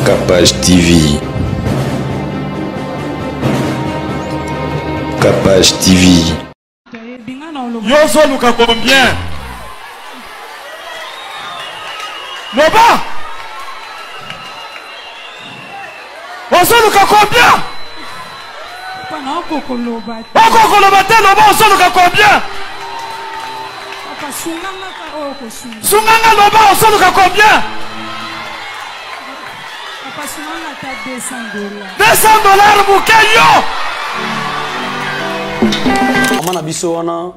Capage TV. Capage TV. Yo ozoluka combien? Loba! Ozoluka combien? Okokoloba te, loba ozoluka combien? Sunganga loba ozoluka combien? 200 dollars moke yo mama na biso wana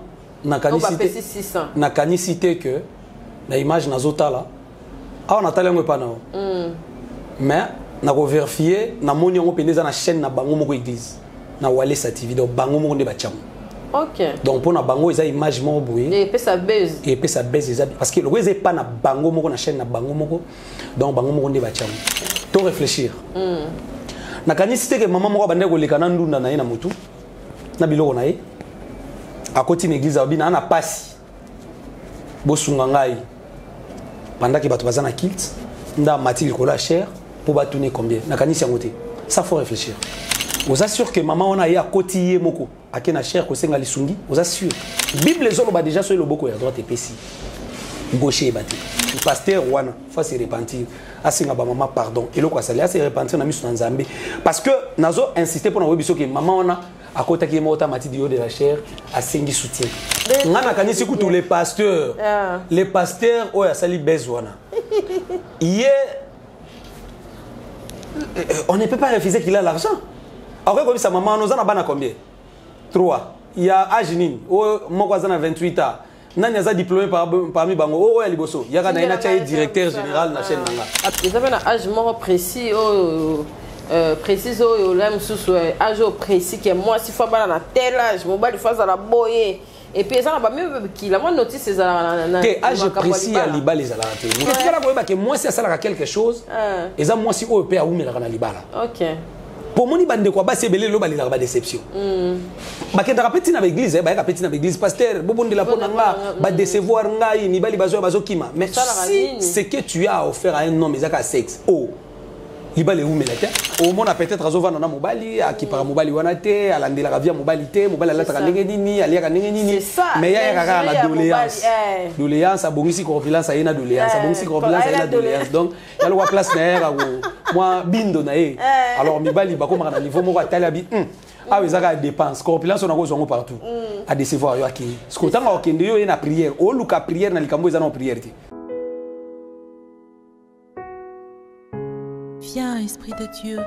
nakanisi te que na image nazotala awa natali yango epa na yo mm. mais nakoverifie namoni yango mpenza eza na chaîne na bango moko église na walesa tv donc bango moko nde batyango okay. donc mpo na bango eza image moko boye epesa buzz epesa buzz eza parce que lokola eza epa na bango moko na chaîne na bango moko donc bango moko nde batyango to réfléchir mm. nakanisi te ke mama moko abandaki koleka na ndunda na ye na motu na biloko na ye akoti na église alobi naa na pasi bosunga ngai pendant ke bato baza na kilte nde amati likolo ya cher mpo batune combien nakanisi yango te ça faut réfléchir oza sûr que mama wana ye akoti ye moko ake na cher kosenga lisungi oza sûr bible ezoloba déjà soki loboko ya droite epesi gauche eyeba te pasteur wana faut se repentir asenga bamama pardon eloko asali ase repentir na miso na nzambe parce que nazo insiste mpo na koyebi soki mama wana akotaki ye moko ta mati du haut de la chair asengi soutien nga nakanisi kutu le pasteur ah. le pasteur oyo asali base wana ye euh, on ne peut pas refuser qu'il a l'argent akoki koyebisa mama wana oza na bana combien 3 ya age nini oyo moko aza na 28 ans nani aza diplômé parmi bango oyo ya liboso yaka na ye natya ye directeur général na chaîne na nga eza mpe na age moko précis oyo euh, précise oyo la mosusu euh, age oyo précis ke mwasi fo abala na tel age mobali fo azala boye et puis eza na bameme bikila mwa notice ezalaka na te age précis ya libala ezalaka te moto etikala koyeba ke mwasi asalaka quelque chose ah. eza mwasi oyo mpe awumelaka na libala okay. po omoni bandeko ya basi ebele lelo balelaka badeception mm. bakendaka mpe ntina baeglise eh, bayaka mpe ntina baeglise paster bobondela mpo na nga mm. badecevoir ngai mibali bazoya bazokima mais si ce que tu as offert à un homme eza kaka sexe oh libala ewumela te omona peut-être azovanda na mobali akipaka mobali wana te alandelaka via mobali te mobali alataka ndenge nini aliaka ndenge nini mais ye ayaka kaka na doléance eh. doléance abongisi corpulence aye na doléance eh. abongisi corpulence aye na doléance donc ya lokwa place na ye ayaka mwa bindo na ye eh. alors mibali bakomaka na niveau moko atali abi hmm, awa eza kaka dépense corpulence oyo nakozwa yango partout hmm. adecevoir yo akei siko ntango akokende yo ye na prière oluka prière na likambo eza na prière te Viens, Esprit de Dieu,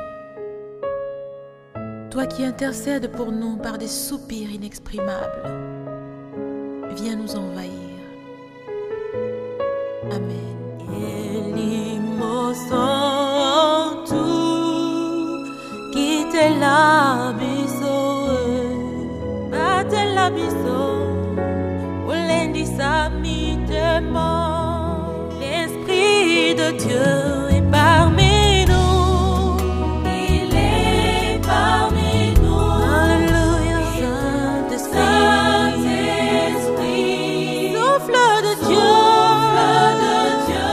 toi qui intercèdes pour nous par des soupirs inexprimables, viens nous envahir. Amen. L'Esprit de Dieu est parmi nous. Il est parmi nous. Alléluia, Saint-Esprit. Saint-Esprit. Souffle de Dieu. Souffle de Dieu.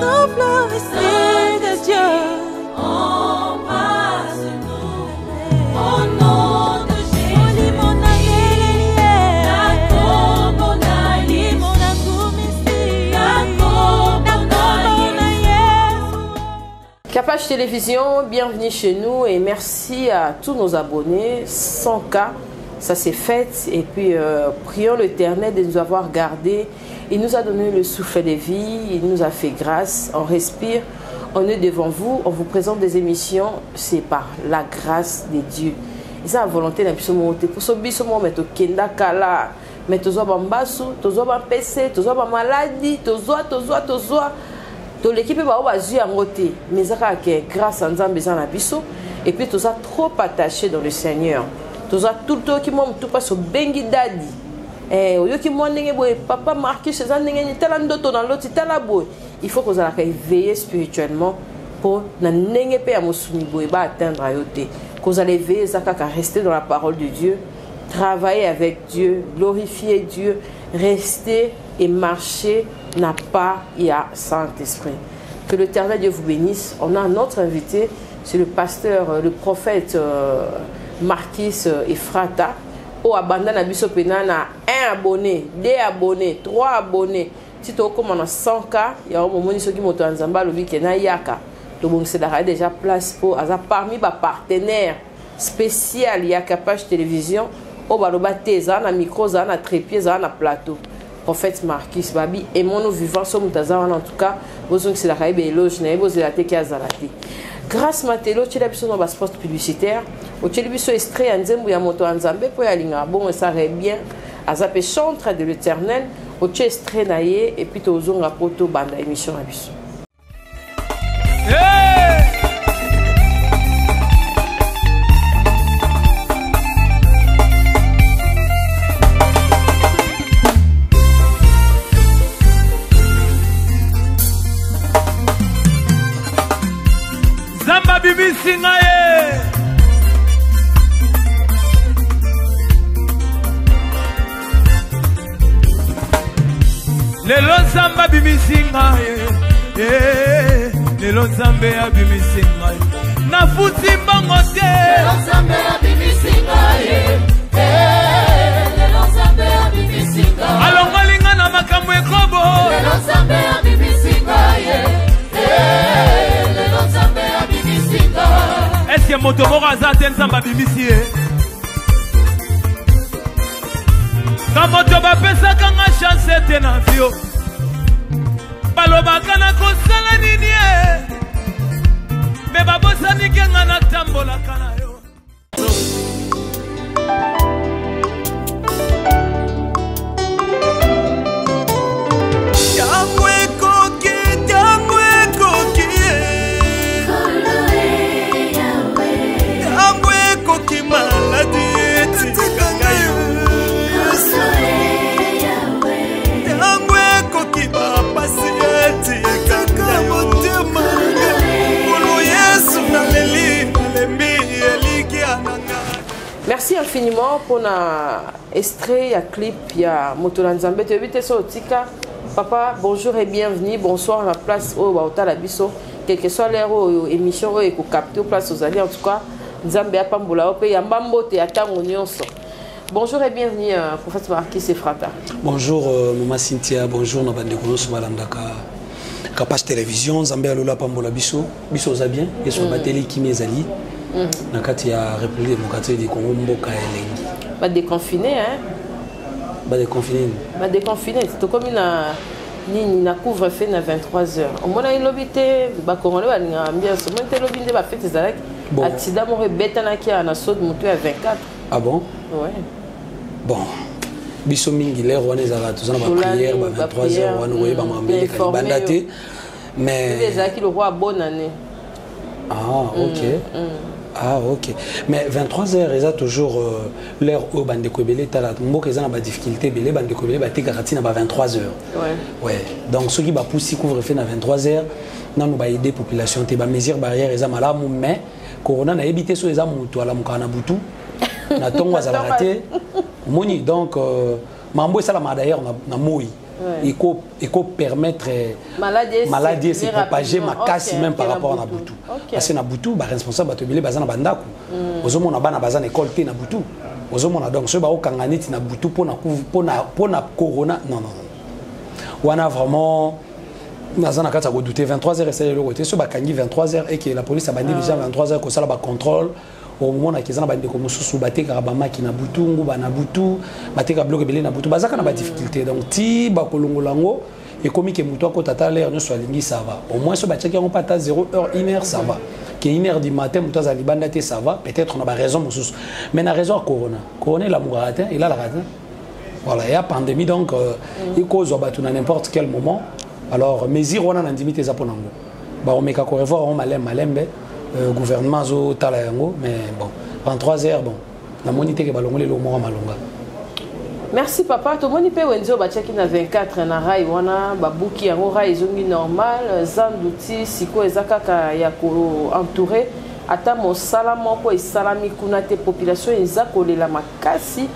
Souffle, Esprit de Dieu. Embrasse-nous. Au nom de Jésus. Capage Télévision, bienvenue chez nous et merci à tous nos abonnés. 100 k ça s'est fait. Et puis, euh, prions l'Éternel de nous avoir gardés. Il nous a donné le souffle de vie, il nous a fait grâce. On respire, on est devant vous, on vous présente des émissions. C'est par la grâce de Dieu. eza volonté na biso moko te poso biso moko me tokenda kala me tozwa bambasu tozwa bampese tozwa bamaladi tozwa tozwa tozwa toleki mpe baoyo bazwi yango te mais eza kaka ke grâce ya nzambe eza na biso et puis toza trop attaché dans le seigneur toza tout toyoki mwa motu mpasi obengi dadi eh, oyoki mwa ndenge boye papa marcus eza ndenge nini tala ndoto na loti tala boye il faut kozalaka éveillé spirituellement mpo na ndenge mpe ya mosuni boye baatteindre yo te kozala éveillé eza kaka rester dans la parole de dieu travailler avec dieu glorifier dieu rester et marcher na pas ya saint-esprit. Que l'Éternel Dieu vous bénisse. On a notre invité, c'est le pasteur, euh, le prophète euh, Marquis euh, Efrata. Oyo abanda na biso pena na 1 abonné, 2 abonnés, 3 abonnés. Ti tokóma na 100K, yango bomoni soki moto ya Nzambe alobi ke nayaka, tobongiselaka ye déjà place mpo aza parmi bapartenaire spécial ya Capage Télévision. Oyo baloba te, ezala na micro, ezala na trépied, ezala na plateau. Prophète Marquis babi emono vivant, so moto aza wana, en tout cas bozongiselaka ye baéloge na ye, bozela te ke azala te. Grâce Matelo, otyela biso na baspot publicitaire, otyeli biso extrait ya nzembo ya moto ya Nzambe mpo alingaka bongo, esaka bien, aza mpe chantre de l'Éternel. Otie extrait na ye et puis tozonga mpo tobanda émission na biso. Hey! Nzambe abimisi ngai ye. Lelo Nzambe abimisi ngai, eh, lelo Nzambe abimisi ngai, nafuti mbongo te. Lelo Nzambe abimisi ngai, eh, lelo Nzambe abimisi ngai, alongoli ngai na makambo ekobo. Lelo Nzambe abimisi ngai, eh, lelo Nzambe abimisi ngai. Eske moto moko aza te Nzambe abimisi ye? Nga moto bapesaka nga chance te na vio, balobaka na kosala nini e, me babosani ke nga natambolaka na yo. Ntango ekoki, ntango ekoki, ntango ekoki, maladi etika ngai. Ntango ekoki, bapasi etika ngai. Motema, Nkolo Yesu, naleli, nalembi, elikia na ngai. Merci infiniment mpona extrait ya clip ya moto na Nzambe. Toyebi te so otika. Papa, bonjour et bienvenue, bonsoir na place oyo baotala biso, quel que soit l'heure oyo émission oyo ekokapte place ozali. En tout cas, Nzambe apambola yo mpe yamba mbote ya ntango nyonso. Bonjour et bienvenue, prophète Marquis Efrata. Bonjour, mama Cynthia, bonjour na bandeko nyonso balandaka Capage Télévision. Nzambe alola pambola biso, biso oza bien, Yesu abateli, kimi ezali na kati ya République démocratique du Congo, mboka ya elengi. Badéconfiné, hein? Badéconfiné nini? Badéconfiné, tokomi na nini, na couvre feu na 23 heures. Omonaki lobi te, bacongolais balingaka ambiance, omoni te lobi nde bafete ezalaki? Bon. Accident moko ebetanaki awa na saut moto ya 24. Ah bon? Ouais. Bon, biso mingi l'heure wana ezalaka toza na baprière ba 23 heures wana, koyeba makambo eleka libanda te, mais ezalaki le roi bonne année. Ah ok, ah ok, mais 23 heures eza toujours l'heure oyo bandeko ebele etala mboka eza na badifficulté ebele, bandeko ebele batekaka ntina ba 23 heures. Ouais, donc soki bapusi couvre-feu na 23 heures, nanu baaider population te. Bamesure barrière eza malamu, mais corona nayebi te so eza moto alamukaka na butu, na ntongo azalaka te, omoni. Donc mambo esalamaka d'ailleurs na moi eko permettre maladie maladie se circuler propager rapidement. Makasi même par na rapport na butu, parce que na butu baresponsable bato ebele baza na bandako, ozomona bana baza na école te na butu, ozomona. Donc soki baokanga neti na butu mpona corona, non, non, non, wana vraiment naza na kati ya kodouter. 23 heures esali eloko te. So bakangi 23 heures eke la police abandi déjà 23 heures kosala bacontrôle, omonaki eza na bandeko mosusu batekaka bamaki na butu, nguba na butu, batekaka biloko ebele na butu, bazaka na badifficulté. Donc ti bakolongola yango, ekomi ke moto akota ata l'heure nyonso alingi, ça va. Au moins so batiaki yango mpe ata 0 heure, 1 heure, ça va. Ke 1 heure du matin moto azala libanda te, ça va peut-être na baraison mosusu, mais na raison ya corona, corona elamukaka te, elalaka te. Voilà, ya pandémie, donc ekozwa bato na n'importe quel moment. Alors mesure wana na ndimi te eza mpo nango bakomeka korevoir yango malembe malembe. Gouvernement azotala yango, mais bon, 23 heures, bon, namoni te ke balongoli eloko moko ya malonga. Merci papa. Tomoni mpe wenze oyo batiaki na 24 na rail wana, babuki yango, rail ezongi normal. Zandu ti sikoyo eza kaka ya koentoure, ata mosala moko esalami kuna te. Population eza kolela makasi,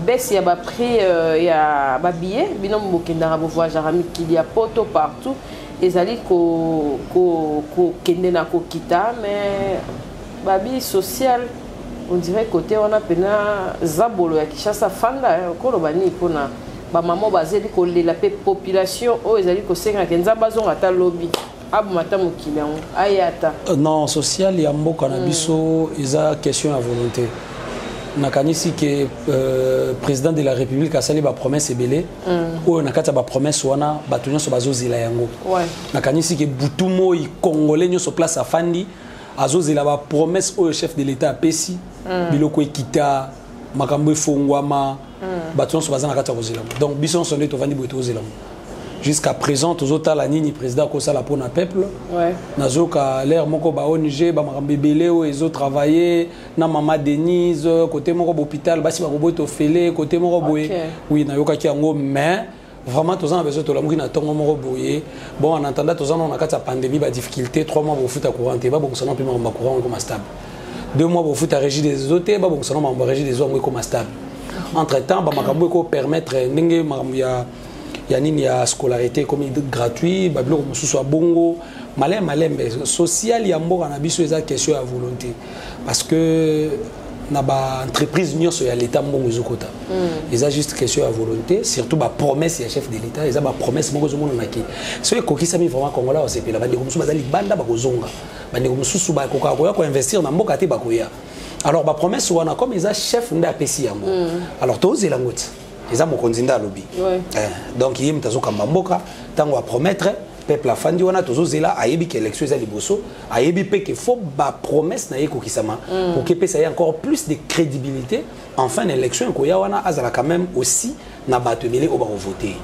baisse ya baprix ya babillet. Bino bokendaka, bovoyageaka mikili ya poto partout. Ezali ko ko kokende na kokita, mais babi social on dirait côté wana pena zabolo ya Kinshasa fanda okoloba nini mpona bamama bazali kolela mpe population oyo ezali kosengaka Nzambe azonga ata lobi aboma ata mokili yango aya ata. Non, social ya mboka na biso eza question ya volonté. Nakanisi ke président de la République asali bapromesse ebele oyo na kati ya bapromesse wana bato nyonso bazozela yango. Nakanisi ke butu moi congolais nyonso place afandi azozela bapromesse oyo chef de l'État apesi, biloko ekita, makambo efongwama, bato nyonso baza na kati ya kozela yango. Donc biso nyonso nde tovandi boye tozela yango. Jusqu'à présent tozotala nini président akosala mpona peuple. Nazoka l'air moko ba ONG bamakambo ebele oyo ezotravaille na mama Denise, côté moko bahôpital basi bakoboyi tofele côté moko boye. Oui, nayokaki yango, mais vraiment toza na besoin tolamuki na ntongo moko boye. Bon, en attendant toza nano na kati ya pandémie, badifficulté. 3 mois bofuta courant te, babongisa nano mpe makambo ya courant ekoma stable. 2 mois bofuta Régie des eaux te, babongisa nano makambo ya Régie des eaux yango ekoma stable. Entre temps bamakambo ekopermettre ndenge makambo ya nini ya scolarité ekomi gratuit, babiloko mosusu ya bongo, malembe malembe. Social ya mboka na biso eza question ya volonté, parce que na baentreprise nyonso ya l'État mbongo ezokota. Eza juste question ya volonté, surtout bapromesse ya chef de l'État. Eza bapromesse moko ezomonanaki soki ekokisami, vraiment congolais osepela. Bandeko mosusu baza libanda bakozonga, bandeko mosusu bakokaka koya koinvestir na mboka te bakoya. Alors bapromesse wana, comme eza chef nde apesi yango, alors tozela yango ti eza mokonzi nde alobi. Donc ye moto azokamba mboka, ntango apromettre peuple afandi wana tozozela. Ayebi ke élection eza liboso, ayebi mpe ke faut bapromesse na ye ekokisama pour kepesa ye encore plus de crédibilité. Enfin na élection ekoya wana azala quand même aussi na bato ebele oyo bakovote.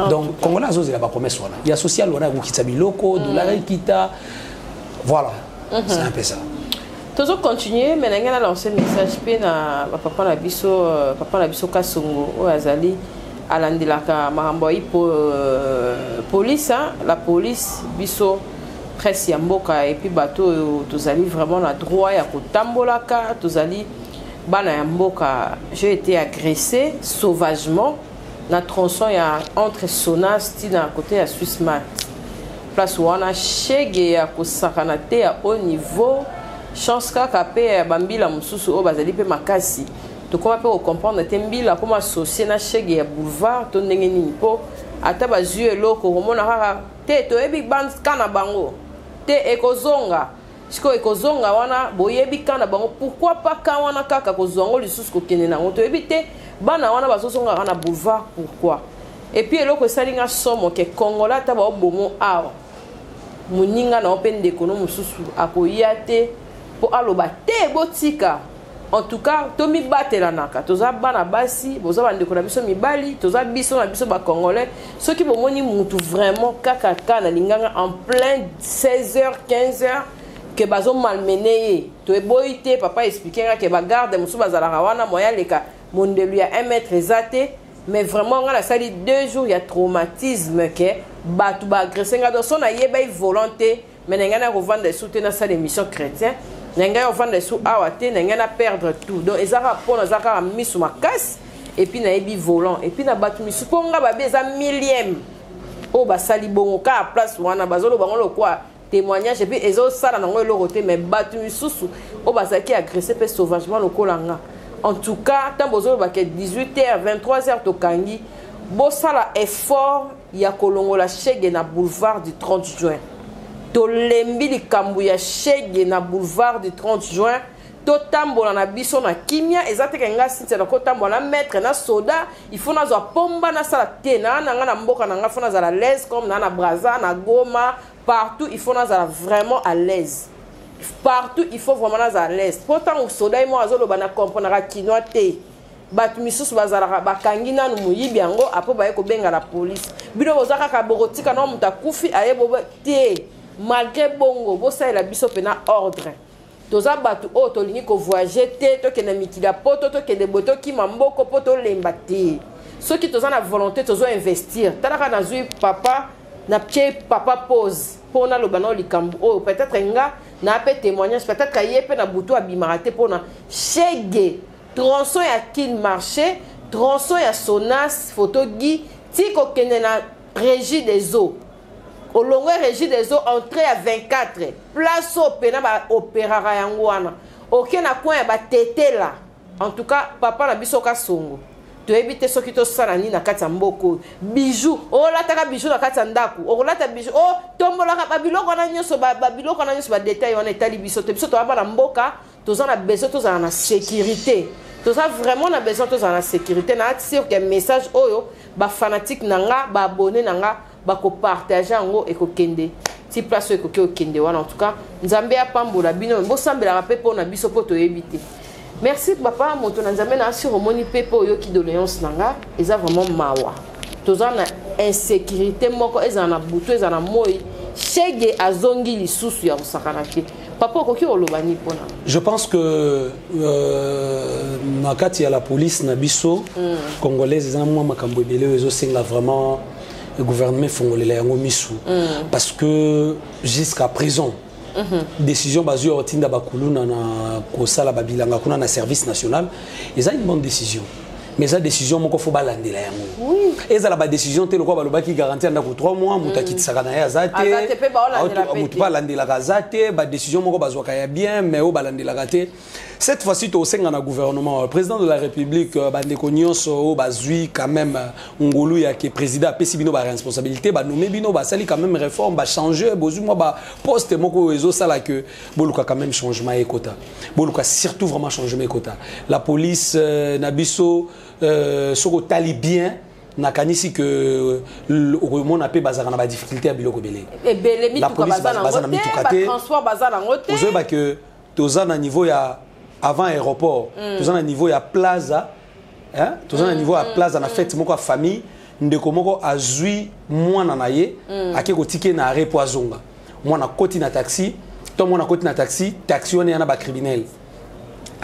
Donc congolais azozela bapromesse wana ya social wana ekokitisa biloko, dollar ekita. Voilà, c'est un peu ça. Tozo continuer, mais na ngai na lancer message mpe na bapapa na biso, papa na biso Kasongo oyo azali alandelaka makambo ya police, hein, la police. Biso presse ya mboka et puis bato oyo tozali vraiment na droit ya kotambolaka, tozali bana ya mboka. J'ai été agressé sauvagement na tronçon ya entre Sonas ti na côté ya Swissmat, place wana shege ya kosakana te ya haut niveau. Chance kaka mpe ya bambila mosusu oyo bazali mpe makasi. Tokóma mpe kocomprendre te, mbila akóma associé na shege ya boulevard to ndenge nini, mpo ata bazwi eloko komona kaka te, toyebi ka na bango te, ekozonga sikoyo, ekozonga wana boyebi ka na bango. Pourquoi pas ka wana kaka kozwa yango lisusu kokende nango? Toyebi te bana wana bazozongaka na boulevard pourquoi. Et puis eloko esali nga somo ke kongola ata baobomo awa, moninga na yo mpe ndeko no mosusu akoya te mpo aloba te botika. En tout cas tomibatelanaka, toza bana basi, boza bandeko na biso mibali, toza biso na biso bacongolais. Soki bomoni mutu vraiment kaka ka na linganga en plein 16h 15h ke bazomalmener ye, toeboyi te. Papa explique nga ke bagarde mosusu bazalaka wana, moya aleka mondelu ya 1 mètre eza te. Mais vraiment nga nasali 2 jours ya traumatisme ke bato baagresser nga. Donc so nayebai volant te, mais na ngai na kovanda esu te, nasala émission chrétien na ngai ovanda esu awa te, na ngai na perdre tout. Donc eza kaka mpona eza kaka miso makasi et puis nayebi volant et puis na bato misu mpo nga babi eza millième oyo basali bongo kaka place wana, bazoloba ngo lokwa témoignage et puis ezosala nango eloko te. Mais bato misusu oyo bazalaki agressé mpe sauvagement lokola nga, en tout cas ntango bozoloba ke 18 h 23 h tokangi, bosala effort ya kolongola shege na boulevard du 30 juin. Tolembi likambo ya shege na boulevard du 30 juin. Totambola na biso na kimia. Eza teke nga Cynthia nakotambola na maître na soda, il faut nazwa pomba nasala te. Naa na nga na mboka na nga, faut nazala l'aise comme naa na Braza, na Goma, partout il faut nazala vraiment à l'aise. Partout il faut vraiment nazala à l'aise, mpo ntango soda ye moko azoloba na comprenaka kinois te. Bato misusu bazalaka bakangi nanu moyibi yango, apo baye kobenga la police. Bino boza kaka bokotika na moto akufi aye bobe te. Malgré bongo bosalela biso mpena ordre. Toza bato oyo tolingi kovoyage te, tokende mikili ya poto, tokende boye, tokima mboko mpo tolemba te. Soki toza na volonté, tozo investir. Talaka, nazwi papa na tie papa pause mpo naloba nao likambo oyo. Peut-être nga na mpe témoignage, peut-être ye mpe na butu abimaka te mpona shege tronçon ya Kin Marché, tronçon ya Sonas photo gi ti kokende na Régie des eaux. Olongwe Régie des eaux, entrée ya 24, place oyo mpena baopéraka yango wana. Oke na coin ya batetela. En tout cas, papa na biso Kasongo, toyebi te soki tosala nini na kati ya mboka oyo. Bijou olataka, bijou na kati ya ndako, okolata bijou, otombolaka babiloko wana nyonso, babiloko wana nyonso, badétail wana etali biso te. Biso toya bana mboka, toza na besoin tozala na sécurité, toza vraiment na besoin tozala na sécurité. Na sûr que message oyo, bafanatique na nga, baabonné na nga, bakopartage yango, ekokende ti place oyo ekoki okende wana. En tout cas, Nzambe apambola bino, bosambelaka mpe mpo na biso, mpo toyebi te. Merci papa, moto na Nzambe. Na asur omoni mpe mpo oyoki doléance na nga. Eza vraiment mawa, toza na insécurité moko, ezala na butu, ezala na moi. Shege azongi lisusu ya kosakana te. Papa, okoki koloba nini mpona? Je pense que na kati ya la police na biso congolaise, eza na mwa makambo ebele oyo ezosenga vraiment gouvernement efongolela yango misu, parce que jusqu'à présent, décision bazwi ya kotinda bakuluna na kosala babilanga kuna na service national eza une bonne décision, mais eza décision moko fo balandela yango. Ezala badécision te lokola balobaki garantie ya ndako 3 mois, moto akitisaka na ye aza te. Aza te, mpe baolandela mpe moto te. Mpe alandelaka aza te. Badécision moko bazwaka ya bien, mais oyo balandelaka te. Cette fois-ci, tosenga na gouvernement, président de la République, bandeko nyonso oyo bazwi quand même ngolu ya ke président apesi bino baresponsabilité, banome bino, basali quand même réforme, bachange, bozwi mwa baposte moko oyo ezosala ke boluka quand même changement ekota. Boluka surtout vraiment changement ekota. La police na biso, soki otali bien, nakanisi ke okomona mpe bazalaka na badifficulté ya biloko ebele. Ebele. La Mituka police baza baza na nango te. mituka te. Batransport baza nango te. Ozoyeba ke toza na niveau ya avant aéroport, toza na niveau ya Plaza, hein? Toza na niveau ya Plaza, na fête moko ya famille, ndeko moko azwi mwana na ye, ake kotika ye na arrêt po azonga. Mwana akoti na taxi to mwana akoti na taxi, taxi wana eya na bacriminel,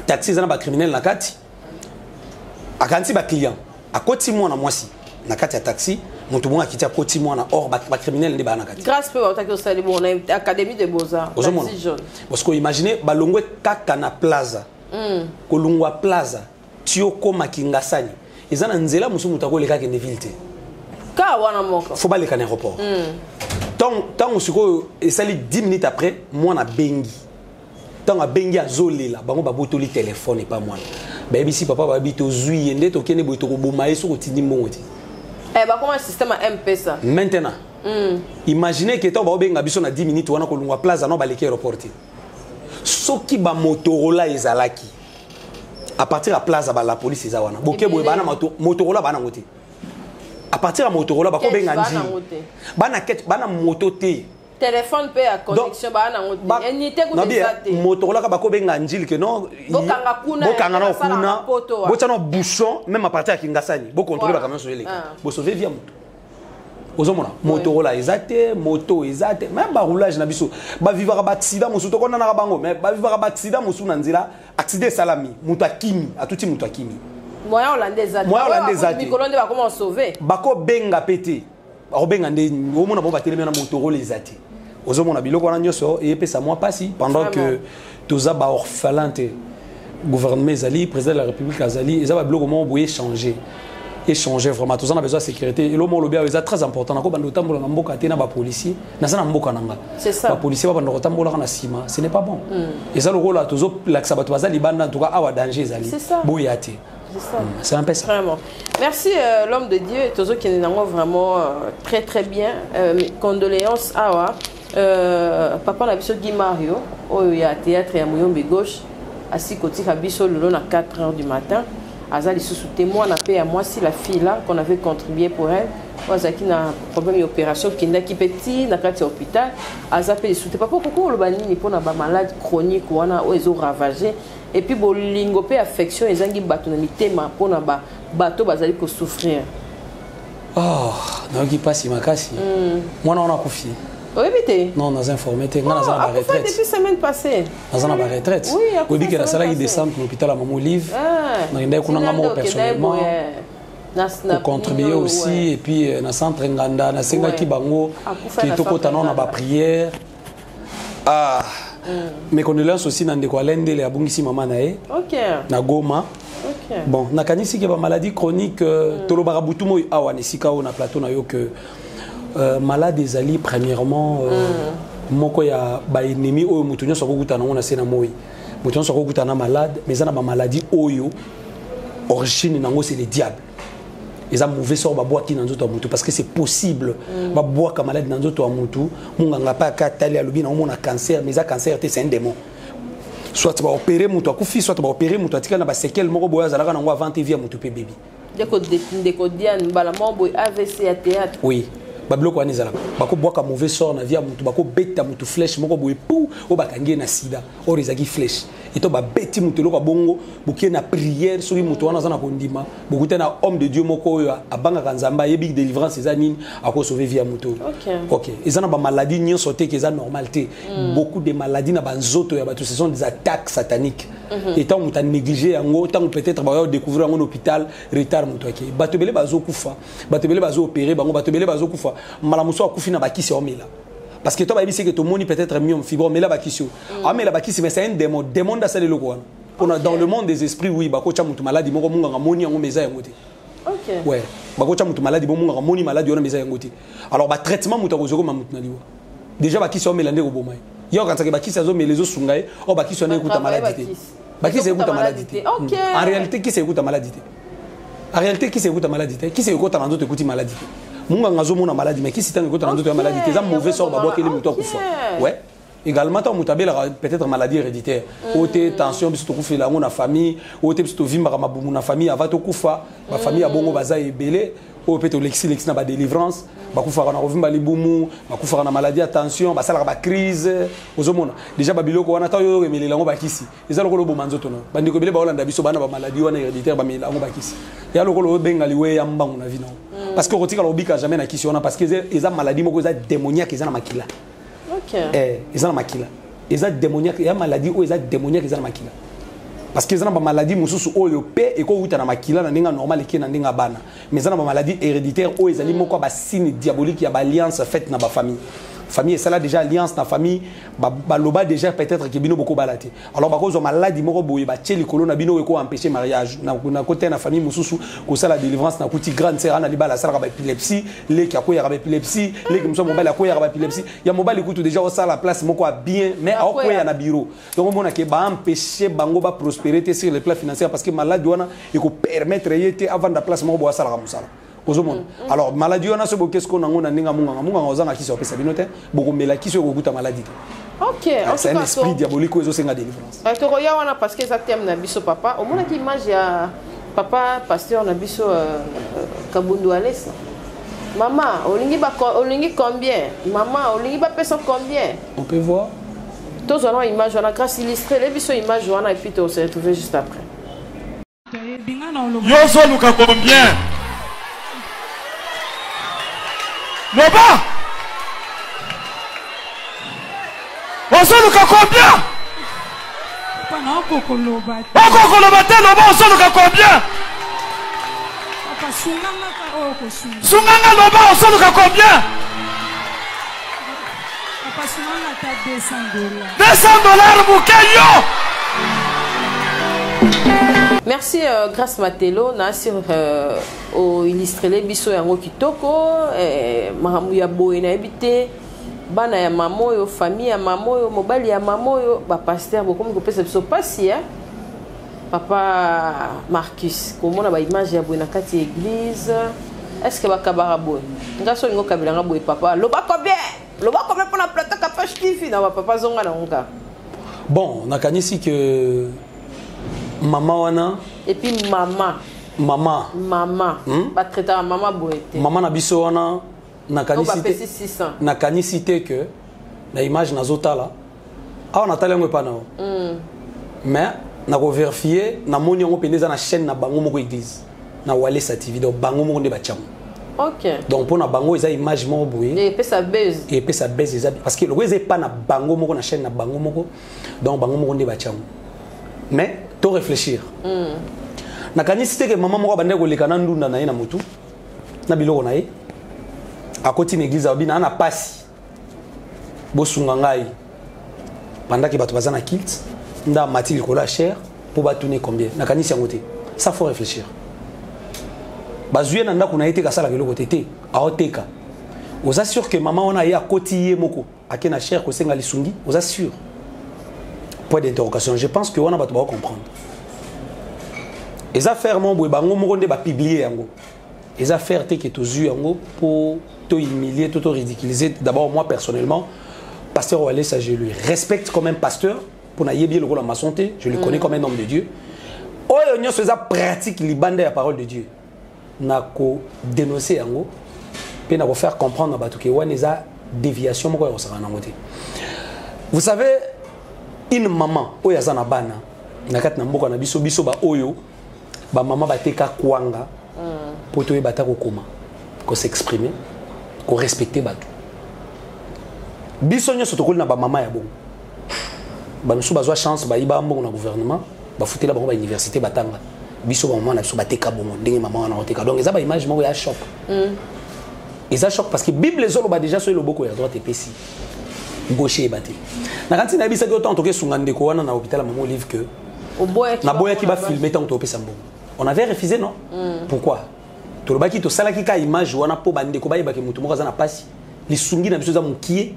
taxi eza na bacriminel na kati. Akanisi baclient, akoti mwana mwasi na kati ya taxi. Moto moko akiti, akoti mwana, or bacriminel nde baa na kati. Grâce mpe bautaki osali bon na Académie de Beaux-Arts. Ozomona? Taxi jaune. Parce que imagine, balongwe kaka na Plaza, kolongwa Plaza ti okóma Kingasani, eza na nzela mosusu moto akoleka akende ville te. Ka wana moko. Fo baleka na aéroport. Ntango sikoyo esali 10 minutes après, mwana abengi. Ntango abengi, azolela, bango babotoli telefone epa mwana. Bayebisi papa, bayebi tozwi ye nde, tokende boye, tokoboma ye soki otindi mbongo te. Eh, bakoma système ya M-Pesa. Maintenant, imagine ke ntango baobenga biso na 10 minutes wana, kolongwa Plaza no baleki aéroport te. Soki bamotorola ezalaki à partir ya Plaza, bala police eza wana, boke boye, bana Motorola bana yango te. À partir ya Motorola bakobenga Ketch, bana Njili. yango te. Bana ketch, bana moto te. Telefone mpe ya connexion baa nango te, unité kuta eza te. Motorola ka bakobenga Njili ke non. Bokanga kuna, bokanga na basalaka kuna. poto wa. Botya na bouchon même à partir ya Kingasani, bocontrôle. Voilà. Bacamion so eleka, bosauve vie ya moto. Ozomona, Motorola eza te, moto eza te. Même baroulage na biso, bavivaka baaccident mosusu, tokondanaka bango, mais bavivaka baaccident mosusu na nzela. Accident esalami, moto akimi, atuti moto akimi. Moyen olanda eza te. Moyen olanda eza te. Mikolo nde bakoma osauve. Bakobenga mpe te, bakobenga nde omona bango batelemi wana, Motorola eza te. Ozomona biloko wana nyonso eyepesa mwa mpasi pendant Vraiment. que toza baorphelin te. Gouvernement ezali, président de la République azali, eza babiloko moko boye échanger, échanger vraiment. Toza na besoin ya sécurité. Elo moko olobi awa eza très important. Nakobanda kotambola na mboka te na bapolicier, naza na mboka na nga. C'est ça. Bapolicier babanda kotambolaka na nsima, ce n'est pas bon. Eza lokola tozolakisa bato baza libanda, en tout cas awa danger ezali. C'est ça. Boya te. C'est ça. C'est un peu ça. Vraiment. Merci l'homme de Dieu. Tozo Kenenango, vraiment très très bien. Mes condoléances awa. Papa na biso Guy Mario, oyo ya théâtre ya Muyombe Gauche, asi kotika biso lelo na 4 heures du matin. Aza lisusu te. Mwana pe ya mwasi, la fille là qu'on avait contribué pour elle, oyo azalaki na problème ya opération, kendaki mpe ti na kati ya hôpital, aza mpe lisusu te. Papa, koko oloba nini mpona bamalade chronique wana oyo ezoravage, et puis bolingo mpe affection ezangi bato na mitema mpona bato bazali kosouffrir? Oh, nayoki mpasi makasi. Mwana wana akufi? Oyebi te? Non, naza informé te. Nga naza na Oh, akufa baretraite. depuis semaine passée. Naza na baretraite. Oui, akufa Oyebi ke semaine nasalaki passée. descente na hôpital ya Mama Olive. Ah. Nakendaki kuna nga moko Tina nde okendaki personnellement boye. kocontribuer nini oyo, aussi. Et puis na centre Nganda, nasengaki bango Akufa ke na tokota centre nao na Nganda. baprière. Ah, mes condoléances aussi na ndeko Alain Ndele, abungisi mama na ye na Goma. Bon, nakanisi ke bamaladie chronique, tolobaka butu moi awa na esika oyo na plateau na yo ke Malade ezali premièrement moko ya baennemi oyo moto nyonso akokutana nango na se na moi. Moto nyonso akokutana na malade, mais eza na bamaladie oyo origine nango c'est le diable. Eza mauvais sort babwaki na nzoto ya motu, parce que c'est possible babwaka malade na nzoto ya motu. Monganga mpe aka atali, alobi na omona cancer, mais eza cancer te, c'est un démon. Soit baopérer moto akufi, soit baopérer moto atikali na baséquelles moko boye azalaka nango avant te, vie ya motu mpe bebi. Ndeko Diane, mbala moko boye AVC ya théâtre. Oui, babiloko wana ezalaka. Bakobwaka mauvais sort na vie ya motu, bakobeta motu flèche moko boye pu oyo bakangi ye na sida, or ezalaki flèche. Eto babeti motu eloko ya bongo, bokie na prière. Soki moto wana aza na kondima, bokuta na homme de Dieu moko oyo abangaka Nzambe, ayebi délivrance eza nini, akosauve vie ya moto oyo. Ok, eza na bamaladie nyonso te ke eza normal te. Beaucoup de maladies na banzoto ya bato, ce sont des attaques sataniques. Et ntango moto anéglige yango, ntango peut-être baya découvrir yango na hôpital, retard, moto ake. Bato ebele bazokufa, bato ebele bazoopérer bango, bato ebele bazokufa. Mbala mosusu akufi na bakisi aomela, parce que to bayebi seke tomoni peut-être myome, fibrome, omela bakisi oyo, aomela bakisi, mais c'est un démon. Démon nde asala eloko wana. Mpona dans le monde des esprits, oui, bakotya moto maladi moko, monganga moni yango, mais eza yango te. Ouais, bakotya moto maladi bo monganga moni maladi wana, mais eza yango te. Alors batraitement, moto akozwa koma moto na liwa. Déjà bakisi aomela nde koboma ye. Ye okanisaka bakisi azomela ezosunga ye, oyo bakisi wana ekuta maladi te. Bakisi ekuta maladi te. En réalité, kisi ekuta maladi te. En réalité, kisi ekuta maladi te. Kisi ekota na nzoto, ekuti maladi te. Monganga azomona maladi, mais kisi ntango ekota na nzoto ya maladi te. Eza mauvais sort babwakeli moto, akufa. Ouais, également ntango moto abelaka peut-être maladie héréditaire oyo te, tension, biso tokufela yango na famille, oyo te, biso tovimbaka mabumu na famille ava tokufa. Bafamille ya bongo baza ebele oyo mpe tolekisi lekisi na badélivrance, bakufaka na kovimba libumu, bakufaka na maladie ya tension, basalaka bacrise. Ozomona déjà babiloko wana, ntango oyo emelela yango bakisi, eza lokola oboma nzoto na bandeko ebele baolanda biso. Bana bamaladie wana héréditaire, bamela yango bakisi, ya lokola obenga liwe ya mbangu na vie nango, parce que okotikala obika jamais na kisi wana, parce que eza maladie moko eza démoniaque, eza na makila. Eza na makila, eza démoniaque, ya maladie oyo eza démoniaque, eza na makila, parce que eza na bamaladie mosusu oyo mpe ekowuta na makila na ndenge normal, eke na ndenge ya bana, mais eza na bamaladie héréditaire oyo ezali moko ya basigne diabolique ya baalliance faite na bafamille. Famille esala déjà alliance na famille, baloba déjà peut-être ke bino bokobala te. Alors bakozwa maladi moko boye, batie likolo na bino oyo ekoempêche mariage. Na kote na famille mosusu, kosala délivrance, nakuti grande sœur ana libala asalaka baépilepsie, leki akweyaka baépilepsie, leki mosusu ya mobali akweyaka baépilepsie. Ya mobali kutu déjà osala place moko ya bien, mais aokweya na bureau. Donc omona ke baempêche bango baprospérer te sur le plan financier, parce que maladi wana ekopermettre ye te avanda place moko boye asalaka mosala. Ozomona, alors maladie wana, soki bokesi ko nango na ndenge ya monganga, monganga ozanga kisi apesa bino te, bokomela kisi oyo kokuta maladie te. En C'est tout un cas, esprit diabolique oyo ezosenga délivrance. Tokoya wana parce que eza thème na biso. Papa, omonaki image ya papa pasteur na biso Kabundu Alesa: mama olingi, olingi combien? Mama olingi bapesa combien? On peut voir. Tozwa na image wana. Grâce, illustrele biso image wana et puis tose retrouver juste après. Toyebi nga na oloba. Yo ozoluka combien? Loba, ozoluka combien? Papa, naokoka koloba te. Okoka koloba te? Loba, ozoluka combien? Papa, sunganga ka oyo kosunga. Sunganga, loba, ozoluka combien? Papa, sunganga ata 200 $. 200 $ moke yo. Merci Grâce Matelo na sur oillustrele biso yango kitoko. Makambo ya boye nayebi te. Bana ya mama oyo, famille ya mama oyo, mobali ya mama oyo, bapasteur bokomi kopesa biso pasi ya papa Marcus. Komona baimage ya boye na kati ya église, est ce que bakabaka boye? Nga so olingi okabelanga boye, papa, loba combien, loba combien mpona plateau Kapache TV na bapapa, zonga nango kaka. Bon, nakanisi ke mama wana Et puis mama mama mama batraitaka mama boye te. Mama na biso wana, oyo nakanisi te bapesi 600. Nakanisi te ke na image nazotala awa, natali yango epa na yo, mais nakovérifier. Namoni yango mpenza, eza na chaîne na bango moko, église na Walesa TV. Donc bango moko nde batiango. Donc mpo na bango eza image moko boye epesa buzz. Epesa buzz. Eza parce que loko eza epa na bango moko, na chaîne na bango moko, donc bango moko nde batiango. Mais to réfléchir, nakanisi te ke mama moko abandaki koleka na ndunda na ye na motu na biloko na ye, akoti na église, alobi naa na pasi, bosunga ngai, pendant bato baza na culte, nde amati likolo ya chaire mpo batune combien. Nakanisi yango te. Ça faut réfléchir. Bazwi ye na ndako na ye te, kasalaka eloko te te, aoteka. Oza sûr que mama wana ye akoti ye moko ake na chaire kosenga lisungi? Oza sûr? Point d'interrogation. Je pense que wana bato bako comprendre. Eza faire mo boye, bango moko nde bapublier yango. Eza faire te ke tozwi yango mpo to humilier to to ridiculiser. D'abord, moi personnellement, pasteur Walesa, je lui respecte comme un pasteur mpo nayebi ye lokola maçon te, je le connais comme un homme de Dieu. Oyo nyonso eza pratique libanda ya parole de Dieu, nakodénonce yango mpe nakofaire comprendre na bato ke wana eza déviation moko ya kosaka nango te. Vous savez, une maman oyo aza na bana na kati na mboka na biso, biso baoyo bamama bateka kwanga mpo toyeba ata kokoma, kos'exprimer, korespecter bato, biso nyonso tokoli na bamama ya bongo. Bamisusu bazwa chance, bayiba mbongo na gouvernement, bafutela bango bauniversité, batanga. Biso bamama na biso bateka bongo ndenge mama wana oteka. Donc eza baimage moko ya choc. Eza choc parce que Bible ezoloba déjà: soki loboko ya droite epesi, gauche eyeba te. Na kanti nayebisaki yo ntango tokesunga ndeko wana na hôpital ya Mama Olive que naboyaki bafilme ntango topesa mbongo. On avait refusé, non? Pourquoi? Tolobaki, tosalaki ka image wana mpo bandeko bayebaki motu moko aza na pasi, lisungi na biso eza mokie,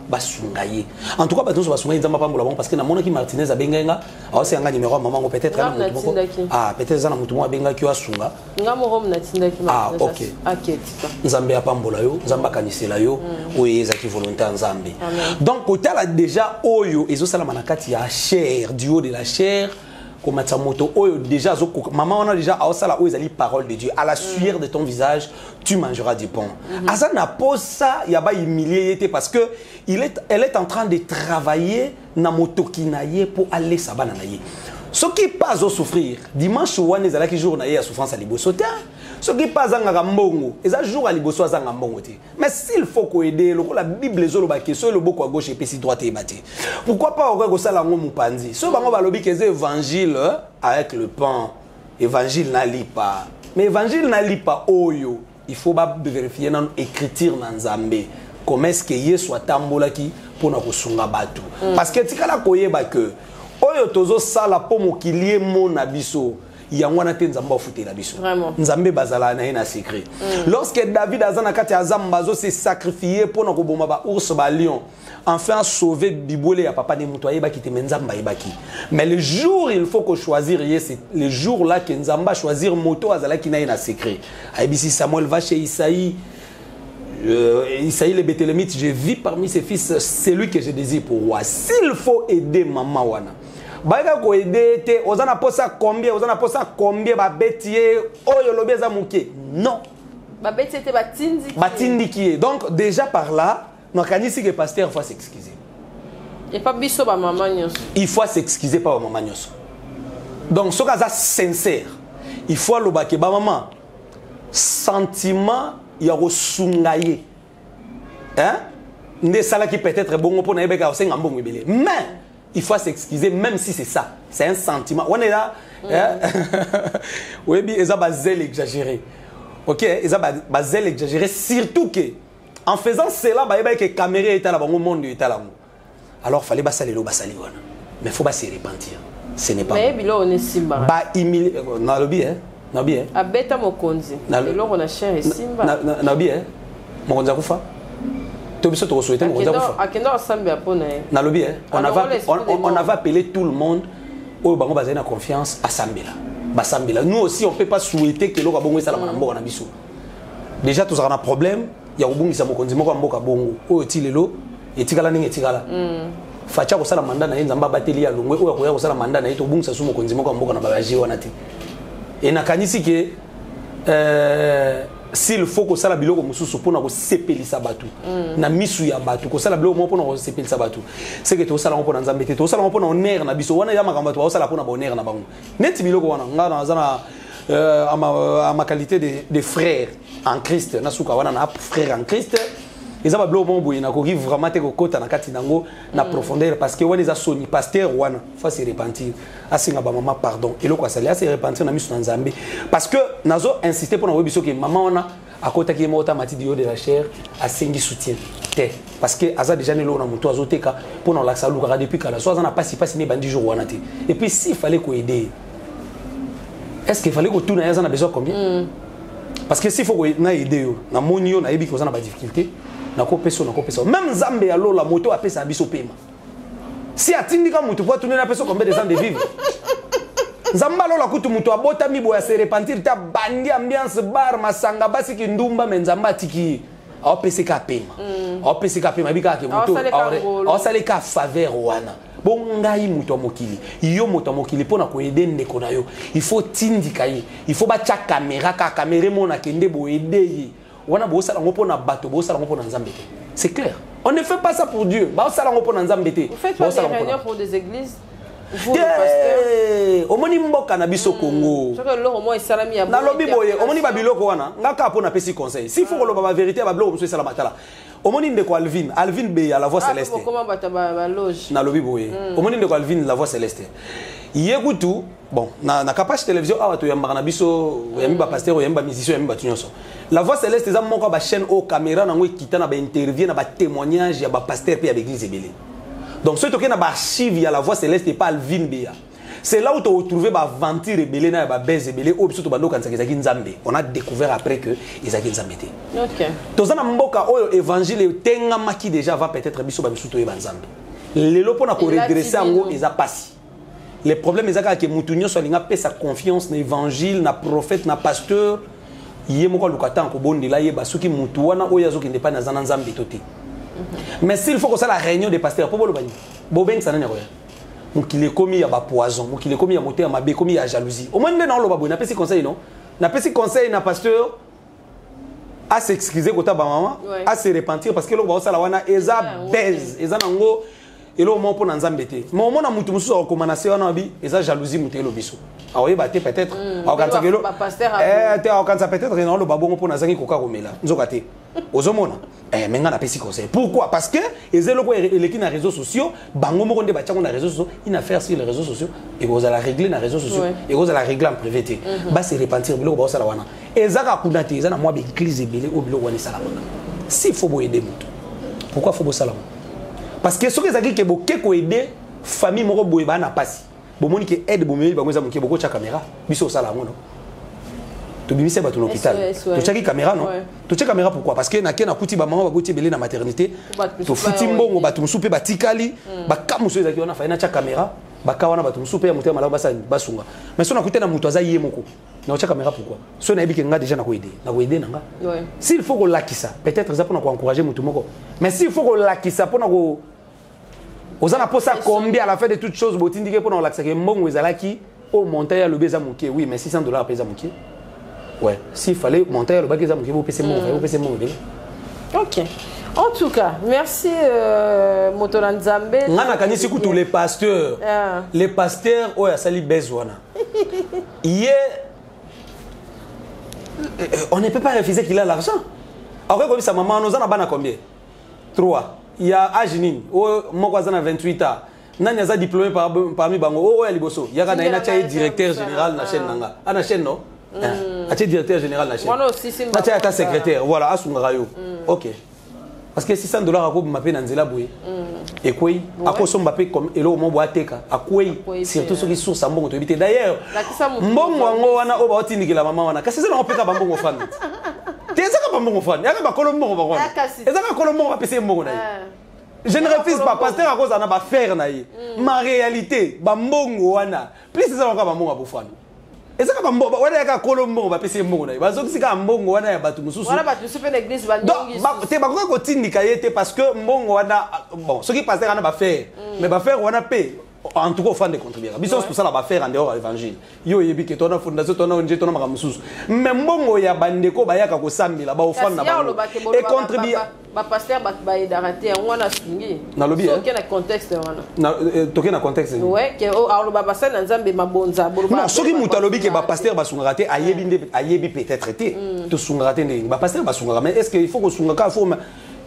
basunga ye. En tout cas, bato nyonso basunga ye, Nzambe apambola bango, parce que namonaki Martinez abengai nga, aosenga nga numéro ya mama ngo. Peut-être na motu moko, ah, peut-être eza na motu moko abengaki yo asunga. Nga moko natindaki. Ah, ok. Nzambe apambola yo, Nzambe akanisela yo. Oyo ezalaki volonté ya Nzambe. Donc kotala déjà oyo ezosalama na kati ya chair, du haut de la chair, komatisa moto oyo déjà azokoka, mama wana déjà aosala oyo ezali parole de Dieu: à la sueur de ton visage tu mangeras du pain. Aza na posa ya bahumilie ye te, parce que elle est en train de travailler na motoki na ye mpo alesa bana na ye. Soki mpe azosouffrir, dimanche wana ezalaki jour na ye ya souffrance ya liboso te. Soki mpe azangaka mbongo, eza jour ya liboso azanga mbongo te. Mais s'il faut koaider, lokola Bible ezoloba ke soki loboko ya gauche epesi, droite eyeba te, pourquoi pas okoki kosala yango mopanzi? Soki bango balobi ke eza évangile avec le pain, évangile na lipa, mais évangile na lipa oyo, il faut bavérifier nano écriture na Nzambe, comment est ce que Yesu atambolaki mpona kosunga bato. Parce que tikala koyeba ke oyo tozosala mpo mokili emona biso, yango wana te Nzambe afutela biso. Nzambe bazala na ye na secret. Lorsque David aza na kati ya zamba, azose sacrifier mpona koboma baours, balion, enfin asauve bibwele ya papa ne, moto ayebaki te, mais Nzambe ayebaki. Mais le jour il faut kochoisir ye, c'est le jour là ke Nzambe achoisir moto azalaki na ye na secret. Ayebisi Samuel: va chez Isaïe, Isaïe le Béthlémite, je vis parmi ses fils celui que je désire pour roi. S'il faut aider maman wana, bayaka koaider te. Oza na posa combien? Oza na posa combien? Babeti ye oyo olobi eza moke, non? Babeti ete batindiki. Batindiki ye. Donc déjà par là, nakanisi ke pasteur faut s'excuser. Epa biso bamama nyonso. Il faut s'excuser pa bamama nyonso. Donc soki aza sincère, il faut alobake: bamama, sentiment ya kosunga ye, hein? Nde esalaki peut-être bongo mpo nayebeka kosenga mbongo ebele. Mais il faut s'excuser, même si c'est ça, c'est un sentiment wana eza, oyebi, eza bazèle exagéré. Ok, eza bazèle exagéré, surtout que en faisant cela, bayebaki ke caméra etala bango, monde etala yango. Alors fallait basalela oyo basali wana, mais faut base repentir, ce n'est pas Mais biloko na esimbaka. Bahumilier, nalobi, nalobi. Abeta mokonzi. Eloko na chair esimba. Nalobi, mokonzi akufa to biso tokosouhaiter mokonzi akufa. Akenda kosambela mpo na ye. Nalobi, on avait appelé tout le monde oyo bango bazali na confiance asambela, basambela. Nous aussi, on peut pas souhaiter ke eloko ya bongo esalama na mboka na biso. Déjà tozalaka na problème ya kobungisa mokonzi moko ya mboka bongo oyo ti lelo etikala ndenge etikala. Fatshi akosala mandat na ye, Nzambe abateli ya longwe, oyo akoya kosala mandat na ye, tobungisa su mokonzi moko ya mboka na babaje wana te. E nakanisi ke s'il faut kosala biloko mosusu mpona kosepelisa bato na misu ya bato, kosala biloko moko mpona kosepelisa bato, seke tosala yango mpona Nzambe te, tosala yango mpona honneur na biso. Wana eza makambo bato baosala mpona bahonneur na bango, neti biloko wana. Nga naza na à ma qualité de frère en Christ, nasuka wana na frère en Christ. Eza babiloko moko boye nakoki vraiment te kokota na kati nango na profondeur, parce que wana eza soni. Pasteur wana faut se repentir, asenga bamama pardon eloko asali, ase repentir na miso na Nzambe. Parce que nazo insister mpona koyebi soki mama wana akotaki ye moko ta mati du haut de la chair, asengi soutien te, parce que aza déjà na eloko na moto azoteka mpona olakisa, alukaka depuis kala. So aza na pasi, pasi ne ebandi jour wana te. Et puis s'il fallait koaider, est ce qu'il fallait kotuna ye aza na besoin combien? Parce que s'il faut na aider yo, na moni yo, nayebi koza na ba difficulté, nakopesa yo, nakopesa yo. Même Nzambe ya lola, moto apesa biso pema. Si atindika moto po atuni napesa combien de ans de vivre? Nzambe alola kutu moto abotami boye ase repentir te, abandi ambiance bar, masanga, basi, kindumba, me Nzambe atiki ye, aopeseka pema, aopeseka pema, yebi kaka ke moto aosaleka faveur wana. Bo ngai moto ya mokili, yo moto ya mokili, mpo na koaider ndeko na yo, il faut tindika ye, il faut batya caméra, kaka caméra emona kende boaider ye wana. Bosala yango mpo na bato, bosala yango mpo na Nzambe te. C'est clair, on ne fait pas ça pour Dieu. Baosala yango mpo na Nzambe te. Vous faites pas des réunions pour des églises, vous, le pasteur? Te, omoni mboka na biso Congo, nalobi boye, omoni babiloko wana, nga kaka mpo napesi conseil. S'il faut koloba bavérité ya babiloko mosusu esalama, tala, omoni ndeko Alvin, Alvin Beya, La Voix Céleste. Nalobi boye, omoni ndeko Alvin, La Voix Céleste, ye kutu bon na Kapage Télévision awa toyambaka na biso, oyambi bapasteur, oyambi bamusicien, oyambi bato nyonso. La Voix Céleste eza moko ya bachaîne oyo caméra nango ekita na bainterview, na batémoignage ya bapasteur mpe ya baeglise ebele. Donc soki tokei na baarchive ya La Voix Céleste epa Alvin Beya, c'est là où tu retrouves baaventure ebele na ya babese ebele oyo biso tobanda okanisaka ezalaki Nzambe. On a découvert après que ezalaki Nzambe te. Toza na mboka oyo évangile etengamaki déjà avant peut-être biso bamisusu toyeba Nzambe. Lelo mpona koredresser yango eza pasi. Le problème eza kaka ke mutu nyonso alingi apesa confiance na évangile, na prophète, na pasteur. Ye moko aluka ntango kobondela, yeba soki mutu wana oyo azokende epai naza na Nzambe to te. Mais s'il faut kosala réunion de pasteur mpo boloba nini, bobengisa nani akoya? Mokili ekomi ya bapoison, mokili ekomi ya motema mabe, ekomi ya jalousie. Omoni nde naoloba boye, napesi conseil, non, napesi conseil na pasteur à s'excuser kota bamama, à se repentir, parce que eloko baosala wana eza base, eza nango eloko moko mpo na Nzambe te. Mais omona mutu mosusu akokoma na se wana, abi eza jalousie, moto elobi so akoyeba te, peut-être akokanisaka elo te, akokanisa peut-être naoloba bongo mpo nazangi koka komela, nzoka te. Ozomona, mais nga napesi conseil. Pourquoi? Parce que eza eloko eleki na réseaux sociaux, bango moko nde batiango na réseaux sociaux. Une affaire sur les réseaux sociaux ekozala réglé na réseaux sociaux, ekozala réglé en privé te. Base repentir, biloko baosala wana eza kaka kuna te, eza na mwa baeglise ebele oyo biloko wana esalamaka. S'il faut boaider moto, pourquoi faut bosala ngo? Parce que soki ezalaki ke boke koaider famille moko boye, baa na pasi, bomoni ke aide bomemi bango eza moke, bokotya caméra. Biso osala yango, no, tobimisi bato na hôpital, totiaki caméra, non? Totie caméra pourquoi? Parce que nake nakuti bamama baboti ebele na maternité, tofuti mbongo, bato mosusu mpe batikali baka mosusu ezalaki wana, fai natya caméra baka wana, bato mosusu mpe ya motema malamu basala, basunga. Mais so nakuti na moto aza ye moko, naotya caméra pourquoi? So nayebi ke nga déjà nakoaider, nakoaider na nga. S'il faut kolakisa, peut-être eza mpona koencourager motu moko, mais s'il faut kolakisa mpona ko oza na posa combien, à la fin de toute chose botindiki mpona kolakisaka mbongo ezalaki oyo montant ya alobi eza moke, oui, mais 600 $ mpe eza moke. Ouais, s'il fallait montant ya alobaki eza moke, bopesa mbongo, fallait bopesa mbongo ebele. Ok, en tout cas merci, moto na Nzambe. Nga nakanisi kutu les pasteurs, les pasteurs oyo asali bese wana ye, on ne peut pas refuser qu'il a l'argent. Akoki koyebisa mama wana: oza na bana combien? 3. Ya age nini? Oyo moko aza na 28 ans, nani aza diplômé parmi bango? Oyo ya liboso yaka na ye, natya ye directeur général na chaîne na nga, a na chaîne, non, atie directeur général na chaîne, natya ata secrétaire, voilà, asungaka yo. Ok, parce que 600 $ akobima mpe na nzela boye, ekwei, akosomba mpe eloko moko boye, ateka, akwei. Surtout soki source ya mbongo toyebi te. D'ailleurs mbongo yango wana oyo baotindikela mama wana, kasi eza nango mpe kaka bambongo fani te, eza kaka bambongo fani, yaka bakolo mbongo bango wana, eza kaka kolo mbongo bapesa ye mbongo na ye. Je ne refuse pas, pasteur akozala na baaffaire na ye, ma réalité bambongo wana plus eza kaka bambongo ya bofani, eza kaka wana yaka kolo mbongo bapesi ye mbongo na ye, bazokisi kaka mbongo wana ya bato mosusu te. Bakoki kotindika ye te, parce que mbongo wana, bon, soki pasteur wana baaffaire, mais baaffaire wana mpe, en tout cas offrande contribuer, biso nyonso tosala baaffaire en dehors ya évangile. Yo oyebi ke tona fondation, tona ONG, tona makambo mosusu, mais mbongo ya bandeko bayaka kosambela, baofrande na bango econtribue. Bapasteur bato baaidaka te, yango wana asungi. Nalobi oke na contexte wana. Toke na contexte. Aloba basali na Nzambe mabonza. Non, soki moto alobi ke bapasteur basungaka te, ayebi nde, ayebi peut-être te. Tosungaka te ndenge bapasteur basungaka, mais est ce que il faut kosungaka? Faut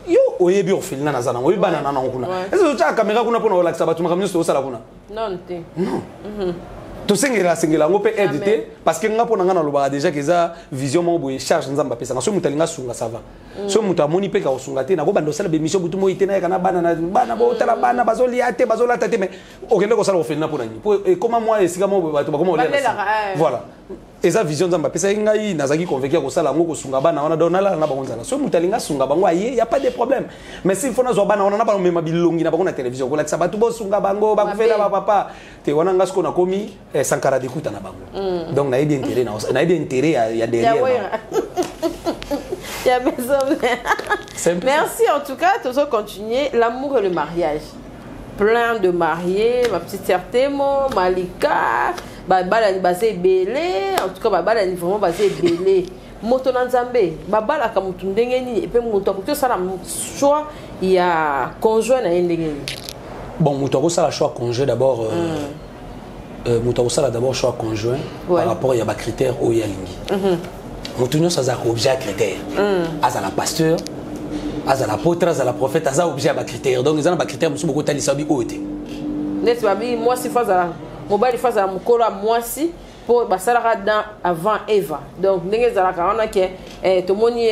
yo oyebi orphelinat naza nango, oyebi bana na nango kuna. Est ce que otyaka caméra kuna mpona kolakisa bato makambo nyonso tosala kuna? Non te. Non. Tosengela sengela yango mpe aide te, parce que nga mpo na nga nalobaka déjà ke eza vision moko boye, charge Nzambe apesanga. Soki moto alingi asunga, ça va. Soki moto amoni mpe kakosunga te, nakobanda osala bémission butu moi te, nayaka na bana na bana, botala bana bazolia te, bazolata te. Mais okende kosala orphelinat mpo na nini? Po ekoma mwa esika moko boye bato bakoma kolia na nsima. Balelaka, eh. Voilà, eza vision Nzambe apesaki ngai. Nazalaki convaincu ya kosala yango, kosunga bana wana. Donc nalala na bango nzala. Soki moto alingi asunga bango, aye, ya pas de problème. Mais s'il faut nazwa bana wana na bamema bilongi na bango na télévision, kolakisa bato bosunga bango, bakufela bapapa te, wana nga sikoyo nakomi Sankara dekuta na bango. Donc nayebi intérêt nayebi intérêt ya derrière. Ya wera. Ya maison mère. C'est un peu ça. Merci en tout cas, toujours continuer l'amour et le mariage. Plein de mariés, ma petite sœur Temo, Malika, babalani baza ebele, en tout cas babalani vraiment baza ebele. Moto na Nzambe, babalaka motu ndenge nini? Epe moto akoki osala choix ya conjoint na ye ndenge nini? Bon, moto akosala choix conjoint d'abord, moto akosala d'abord choix conjoint par rapport ya bacritère oyo alingi. Moto nyonso azalaka objet ya critère. Azala pasteur, azala apôtre, azala prophète, aza objet ya bacritère. Donc eza na bacritère mosusu bokotalisa bi oyo te. Neti babi mwasi fo azala, mobali fo azala mokolo ya mwasi, mpo basalaka dans avant Eva. Donc ndenge ezalaka wana ke tomoni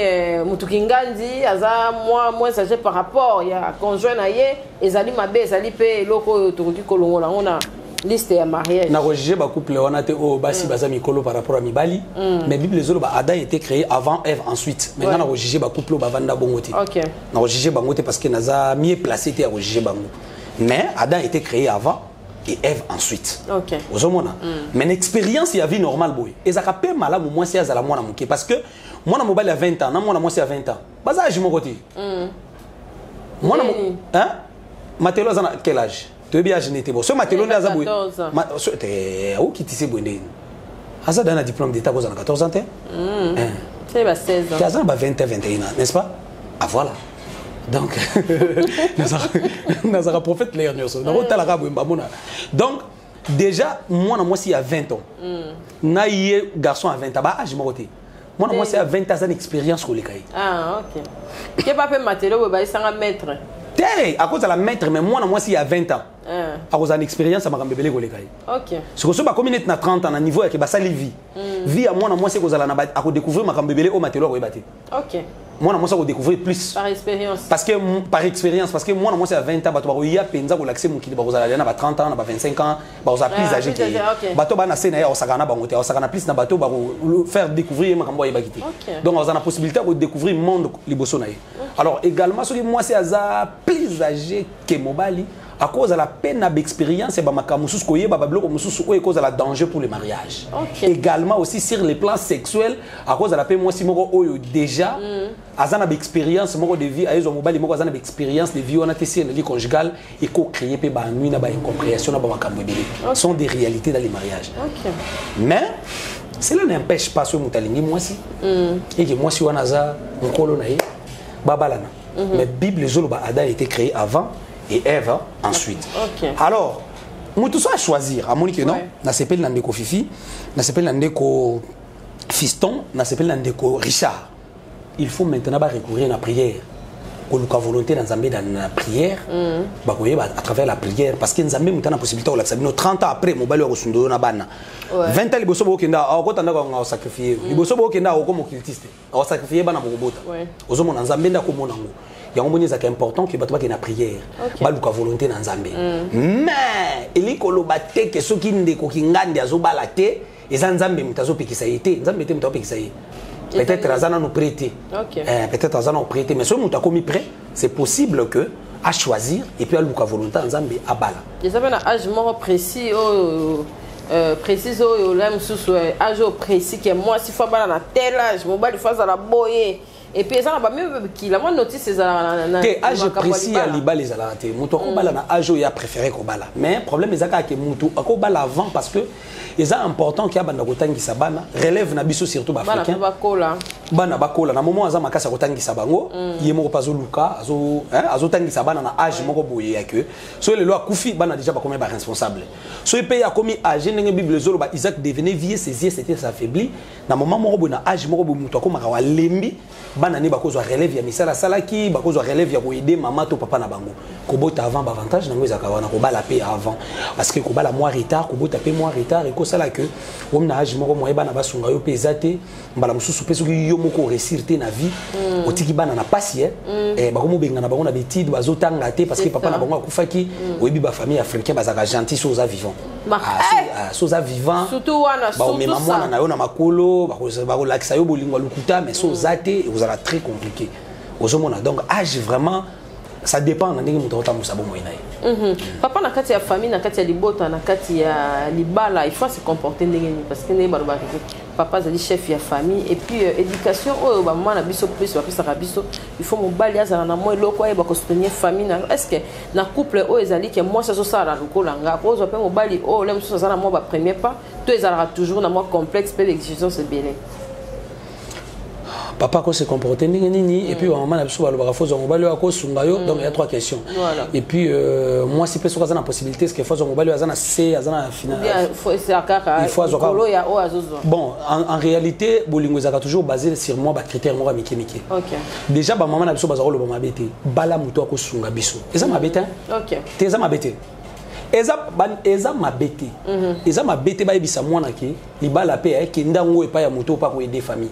motuki ngandi aza mwa moins âgé par rapport ya conjoint na ye, ezali mabe, ezali mpe eloko oyo tokoki kolongola yango na liste ya mariage. Nakojuge bacouple wana te oyo basi baza mikolo par rapport ya mibali. Mais Bible ezoloba Adam était créé avant, Ève ensuite. Mais nga nakojuge bacouple oyo bavanda bongo te. Nakojuge bango te parce que naza mieux placé te ya kojuge bango. Mais Adam était créé avant et Ève ensuite. Ozomona, mais na expérience ya vie normale boye, ezalaka mpe malamu mwasi azala mwana moke, parce que mwana mobali ya 20 ans na mwana mwasi ya 20 ans baza age moko te. Mwana Nini? Hein? Matelo aza na quel âge? Toyebi age nete. Bo so Matelo nde aza boye. 14 ans. Te, okitisi boye ndeni aza da na diplôme d'état, kozala na 14 ans te. Hein. C'est ba 16 ans. Te, aza na ba 20 21 ans, n'est-ce pas? Ah voilà, donc nazalaka prophète lere nyonso, nakotalaka boye mbamona. Donc déjà mwana mwasi ya 20 ans na ye garçon ya 20 ans ba age moko te. Mwana mwasi ya 20 ans aza na expérience koleka ye. Ah ok, keba mpe Matelo boye bayesanga maître. Te, akozala maître, mais mwana mwasi ya 20 ans akozala na expérience ya makambo ebele koleka ye. Sikoyo so bakomi neti na 30 ans, na niveau yake basali vie ya mwana mwasi ekozala na akodécouvrir makambo ebele oyo Matelo akoyeba te. Mwana mwasi akodécouvrir plus. Par expérience. Parce que par expérience, parce que mwana mwasi ya 20 ans, bato bakoya mpenza kolakisa mokili, bakozala lia na ba 30 ans, na ba 25 ans, bakozala plus Ah, âgé plus ke ye. âgé, ok. Bato bana se na ye, akosakana na bango te, akosakana plus na bato bako faire découvrir ye makambo ayebaki te. Donc akozala na possibilité ya kodécouvrir monde liboso na ye. Alors également, soki mwasi aza plus âgé ke mobali, akozala mpe na baexpérience ya bamakambo mosusu, koyeba babiloko mosusu oyo ekozala danger pour le mariage. Également aussi, sur le plan sexuel, akozala mpe mwasi moko oyo déjà aza na baexpérience moko de vie. Ayezwa mobali moko aza na baexpérience de vie wana te sur le lit conjugal, ekocréer mpe baennui na baincompréhension na bamakambo ebele. Sont des réalités dans les mariages. Mais cela n'empêche pas, soki moto alingi mwasi eke mwasi wana aza mokolo na ye, babalana. Mais Bible ezoloba Adam a été créé avant et Ève ensuite. Alors moto so achoisir, amoni ke non, nasepeli na ndeko Fifi, nasepeli na ndeko Fiston, nasepeli na ndeko Richard, il faut maintenant barecourir na prière, koluka volonté na Nzambe na prière. Bakoyeba à travers la prière, parce que Nzambe moto na possibilité kolakisa bino 30 ans après mobali oyo akosundolo na bana. 20 ans liboso bokokenda, akokota ndako yango, akosacrifie. Liboso bokokenda, akokoma occultiste, akosacrifie bana bokobota. Ozomona, Nzambe nde akomona yango. Yango moni ezalaka important ke bato bakende na prière, baluka volonté na Nzambe. Mais elingi koloba te ke soki ndeko Kingandi azobala te, eza Nzambe moto azopekisa ye te. Nzambe te moto azopekisa ye. Peut-être aza nano prêt te. Peut-être aza nano prêt te. Mais soki moto akomi prêt, c'est possible que à choisir et puis aluka volonté ya Nzambe, abala. Eza mpe na âge moko précis oyo précise oyo la mosusu, âge oyo précis ke mwasi fo abala na tel âge, mobali fo azala boye. Et puis eza na bamibikila mwa notice ezalaka na Te, âge makambo ya précis ya libala. Libala ezalaka te. Moto akobala na âge oyo apréféré kobala. Mais problème eza kaka ke moto akobala avant, parce que eza important ke abanda kotangisa bana, relève na biso, surtout bana baafricain. Mpe bakola. Bana bakola na moment aza makasi ya kotangisa bango. Ye moko mpe azoluka hein, azotangisa bana na âge moko boye ya ke soki lelo akufi, bana déjà bakomi baresponsable. Soki mpe ye akomi âgé, ndenge Bible ezoloba Isaac devenait vieux, ses yeux s'étaient affaiblis, na moment moko boye, na âge moko boye, moto akomaka walembi. Bana ne bakozwa relève ya misala asalaki, bakozwa relève ya koaider mama to papa na bango. Kobota avant, baavantage nango ezalaka wana. Kobala mpe avant, parce que kobala mwa retard, kobota mpe mwa retard, ekosala ke omi na age moko moye bana basunga yo mpe eza te. Mbala mosusu mpe soki yo moko oréussir te na vie, otiki bana na pasi, bakomobengana bango na betide, bazotanga te parce que papa na bango akufaki. Oyebi bafamille africain bazalaka gentil so oza vivant. So oza vivant, baomema mwana na yo na makolo, bakolakisa yo bolingo ya lokuta, mais so oza te, ekozala très compliqué. Ozomona, donc âge vraiment, ça dépend na ndenge moto akotambusa bomoi na ye. Papa, na kati ya famille, na kati ya libota, na kati ya libala, il faut se comporter ndenge nini? Parce que ndenge balobaka ke papa azali chef ya famille, et puis éducation oyo bamama na biso plus bapesaka biso, il faut mobali azala na mwa eloko, ayeba kosoutenir famille na. Est ce que na couple oyo ezali ke mwasi azosala lokola nga, kozwa mpe mobali oyo le mosusu aza na mwa bapremier pas, to ezalaka toujours na mwa complexe mpe exigence ebele? Papa ko se comporter ndenge nini? Et puis bamama na biso balobaka fo ozwa mobali oyo akosunga yo. Donc il y a trois questions. Voilà. Et puis mwasi mpe soki aza na possibilité, ce que fo azwa mobali oyo aza na se, aza na Il faut azwa ya oyo azozwa. Bon, en réalité, bolingo ezalaka toujours basé sur moi bacritère moko ya mike mike. Déjà bamama na biso baza koloba mabe te, bala moto akosunga biso, eza mabe te. Te, eza mabe te, eza mabe te, eza mabe te. Bayebisa mwana ke libala mpe akende yango epai ya moto mpo akoaider famille.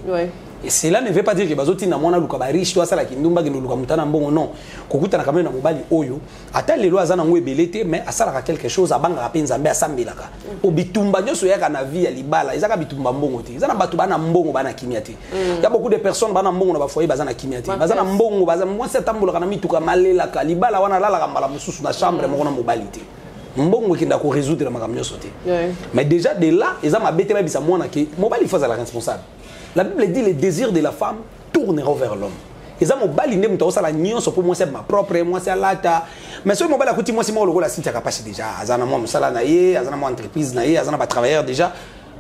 Et cela ne veut pas dire que bazotinda mwana luka bariche to asalaki ndumba, akende luka moto na mbongo. Non, kokutana quand même na mobali oyo ata lelo aza nango ebele te, mais asalaka quelque chose, abangaka mpe Nzambe, asambelaka. Po bitumba nyonso eyaka na vie ya libala ezaka bitumba mbongo te. Eza na bato bana mbongo, bana kimia te. Ya beaucoup de personnes bana mbongo na bafoyer, baza na kimia te. Baza na mbongo, baza mwasi atambolaka na mituka, malelaka libala wana, alalaka mbala mosusu na chambre moko na mobali te. Mbongo ekenda korésoudre makambo nyonso te. Mais déjà de là, eza mabe te bayebisa mwana ke mobali faut azala responsable. La Bible dit: le désir de la femme tournera vers l'homme. Eza mobali nde moto akosala nyonso mpo mwasi abima propre, mwasi alata. Mais soki mobali akuti mwasi moko lokola Cynthia Kapasi, déjà aza na mwa mosala na ye, aza na mwa entreprise na ye, aza na batravailleur. Déjà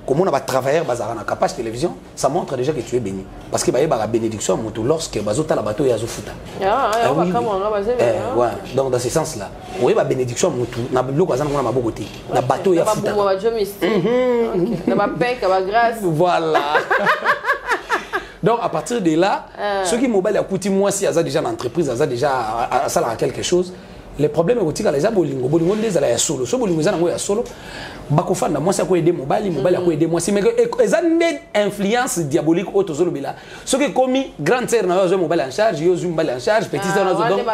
komona batravailleur bazalaka na Kapage Télévision, ça montre déjà que tu es béni, parce que bayebaka bénédiction ya moto lorsque bazotala bato oyo azofuta. Ah, oui, oui. Eh, ouais. Donc dans ce sens là, oyeba bénédiction ya motu na biloko aza nango na maboko te, na bato oyo afutaka. Na bapeka bagrâce. Voilà, donc à partir de là, soki mobali akuti mwasi aza déjà na entreprise, aza déjà asalaka quelque chose, le problème ekotikala eza bolingo. Bolingo nde ezala ya solo. So bolingo eza nango ya solo, bakofanda, mwasi akoaider mobali, mobali akoaider mwasi. Mais eza nde influence diabolique oyo tozolobela. Soki ekomi grande sœur na yo azwi mobali en charge, yo ozwi mobali en charge, petite sœur nazo, donc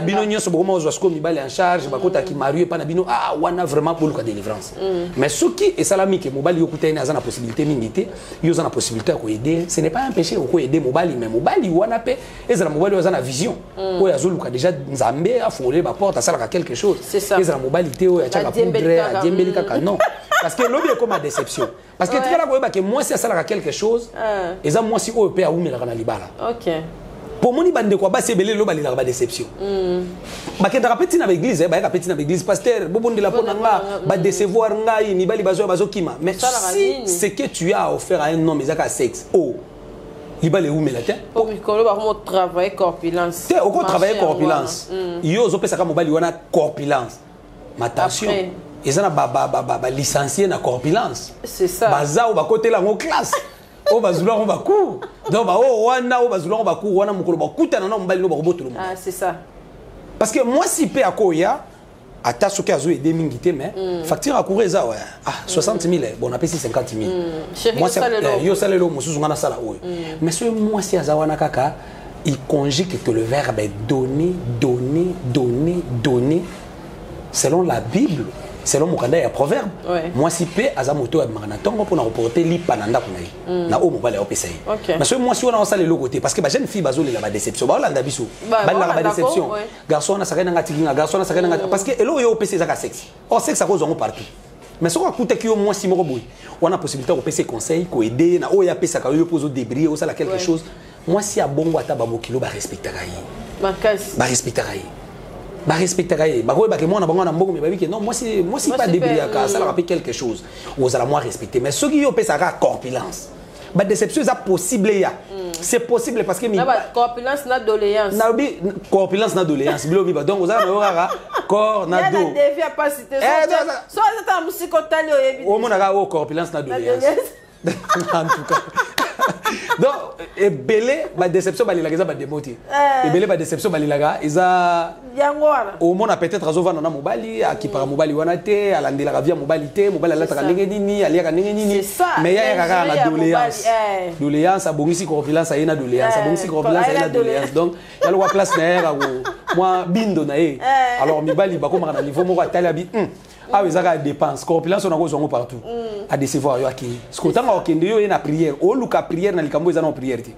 bino nyonso bokoma ozwa sikoyo mibali en charge, bakotaki mario epa na bino, ah wana vraiment boluka délivrance. Mais soki esalami ke mobali yo kuta ye aza na possibilité mingi te, yo oza na possibilité ya koaider, ce n'est pas un péché okoaider mobali. Mais mobali wana mpe ezala mobali oyo aza na vision, oyo azoluka déjà Nzambe afungolele baporte, asalaka quelque chose. Ezala mobali te oyo atiaka poudre, adiembeli kaka, non, parce que lobi ekoma déception, parce que tikala koyeba ke mwasi asalaka quelque chose, eza mwasi oyo mpe awumelaka na libala. Po omoni bandeko ya basi ebele lelo balelaka badéception, bakendaka mpe ntina baeglise, bayaka mpe ntina baeglise: "Pasteur, bobondela mpo na nga, badécevoir ngai, mibali bazoya, bazokima." Mais si ce que tu as offert à un homme ezaka sexe, oh, libala ewumela te. Mikolo bakomotravaille corpulence. Te, okotravaille corpulence, yo ozopesaka mobali wana corpulence, mais attention, eza na balicencié na corpulence, baza oyo bakotela yango classe, oyo bazwila yango bacours. Donc baoyo wana oyo bazwila yango bacours wana, mokolo bakutana na mobali no, bakobotolo. Ah, c'est ça. Parce que mwasi mpe akoya, ata soki azoaider mingi te, mais facture ya courant eza wa, ah, 60 000, bon, napesi 50 000, yo osaleli oyo, mosusu nga nasala oyo. Mais soki mwasi aza wana kaka, il conjugue que le verbe donner, donner, donner, donner, selon la Bible, selon mokanda ya Proverbe, mwasi mpe aza moto oyo abimaka na ntongo mpona koporter lipa na ndako na ye, na oyo mobali aopesa ye. Mais soki mwasi wana osala eloko te, parce que bajeune fille bazolela badéception, baolanda biso, balelaka badéception: "Garçon wana asakani nanga, atiki nga, garçon wana asakani nanga." Parce que eloko oyo opesa ezaka sexe. Or sexe akozwa yango partout. Mais soki akutaki yo mwasi moko boye wana, possibilité ya kopesa conseil, koaider ye na oyo apesaka yo, yo mpo ozodébrouiller, osala quelque chose, mwasi ya bongo, ata babokilo barespectaka ye, barespectaka ye, barespectaka ye. Bakoyebake mwana bango na mbongo, me babike non, mwasi, mwasi mpe adébrouillaka, asalaka mpe quelque chose, ozala mwa respecté. Mais soki yo opesaka corpulence, badéception eza possible ya, c'est possible, parce que corpulence na doléance. Nalobi corpulence na doléance, bilo miba. Donc ozala na yo kaka corps na do. So aza mosika, otali, oyebi. Omonaka oyo corpulence na doléance. En tout cas, Donc ebele badéception balelaka eza bademo te. Ebele badéception balelaka eza yango wana. Omona peut-être azovanda na mobali, akipaka mobali wana te, alandelaka via mobali te, mobali alataka ça. ndenge nini, aliaka ndenge nini. C'est ça. Mais yayaka kaka na L'ingénierie ya doléance. mobali, eh. Doléance, abongisi corpulence, aye na doléance, abongisi corpulence, aye aye na na doléance. doléance. Donc yalokwa place na ye yaka mwa bindo na ye. Alors mibali bakomaka na niveau moko, atali abi awa eza kaka dépense, corpulence oyo nakozwa yango partout. Adécevoir yo, akei. Parce ntango akokende, yo ye na prière, oluka prière na likambo eza na prière te.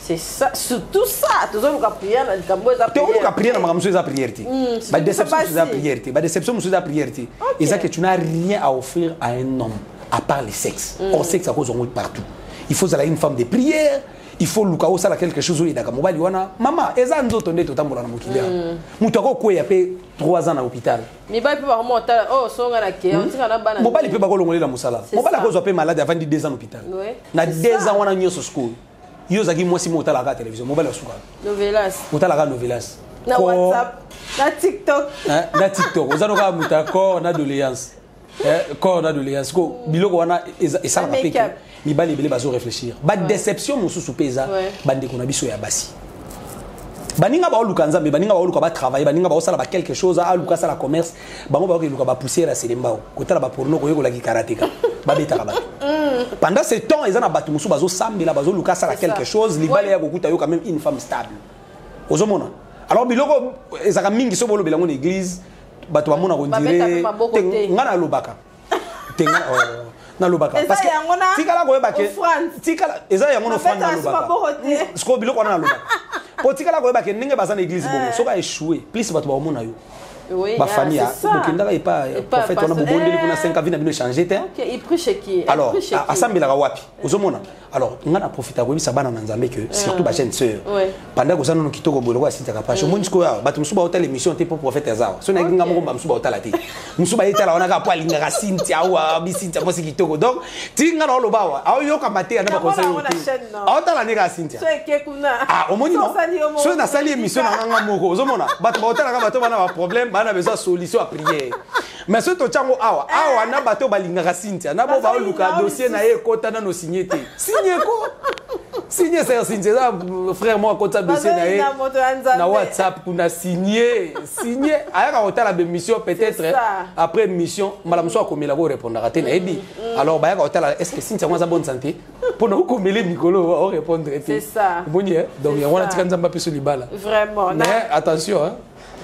C'est ça, surtout ça, tozoluka prière na likambo eza. Te, oluka prière na makambo mosusu eza prière te. Surtout Badéception mosusu eza basi. prière te, badéception mosusu eza prière te. Eza que tu n'as rien à offrir à un homme à part le sexe. Or sexe akozwa yango partout. Il faut ozala une femme de prière, il faut luka osala quelque chose oyo eyedaka mobali wana. Mama, eza nzoto nde totambola na mokili awa. Moto akokweya mpe 3 ans na hôpital. Mibali mpe bakoma otala oyo songa na keya otika na bana. Mobali mpe bakolongolela mosala. C'est Mobali ça. akozwa mpe malade, avandi 2 ans na hôpital. Na C'est 2 ça. ans wana nyonso, sikoyo yo ozalaki mwasi mo otalaka télévision, mobali asukaka. Novelas. Otalaka novelas. Na WhatsApp, na TikTok. Hein, na TikTok oza noka moto ya corps na doléance. Eh, corps na doléance ko biloko wana esalaka Na mpe ke make-up. mibali ebele bazo réfléchir. Badéception mosusu mpe eza bandeko na biso ya basi, baninga baoluka Nzambe, baninga baoluka batravaille, baninga baosala ba quelque chose, aluka asala commerce, bango baokeluka bapoussière ya selembao, kotala baporno, koyekolaki karateka, babetaka bato. Pendant ce temps eza na bato mosusu bazosambela, bazoluka asala C'est ça. quelque chose. Libala ya kokuta yo quand même une femme stable, ozomona. Alors biloko ezalaka mingi, so bolobela yango na église, bato bamona Babeta mpe kondire maboko te. Nga nalobaka te, nga oh, nalobaka. Eza Parce que yango na tikala koyeba ke offrande. Tikala eza yango na offrande. Babetaka so Nalobaka maboko te. sikoyo biloko wana nalobaka po tikala koyeba ke ndenge baza na église bongo, soki aéchoué plus, bato bakomona yo. Bafamille Ah, c'est ça. bokendaka epa Epa prophète wana, pasteur. bobondeli kuna Eh. 5 avi na bino échange te. Ok, il prie chez qui? Elle Alors prie chez qui? asambelaka wapi? Ozomona. Alors nga na profita koyebisa bana na Nzambe ke surtout bajeune sœur, pendant koza nano kitoko boye lokola asintaka pashe, omoni sikoyo awa bato mosusu baotala émission te mpo prophète aza awa. So nayaki nga moko, bamosusu baotala te, mosusu bayetala wana kaka mpo alingaka Sintia awa, bisintia mwasi kitoko. Donc ti nga na oloba awa, aoyokama te anda Namona baconseil yango na te, chaîne, non. aotala nde kaka Sintia. So eke kuna. Ah, omoni So no osali yo moko. Soki nasali émission na nganga moko, ozomona bato baotalaka, bato bana baproblème, bana besoin solution ya prière. Mais soki totyango awa awa na bato balingaka Cynthia na bo Bazali baoluka na dossier na ye ekota nano signe te, signe ko signe ser Cynthia eza frère moko akota dossier na ye Bazali na moto ya Nzambe. na WhatsApp kuna, signe signe, ayaka kotala bémission peut-être. C'est ça. Après mission, mbala mosusu akomela korépondaka te, nayebi. Alors bayaka kotala est ce que Cynthia yango aza bonne santé mpona okomele mikolo orépondre te. C'est ça. Omoni eh? Donc C'est yango wana, ça. tika Nzambe apeso libala. Vraiment. Mais attention hein,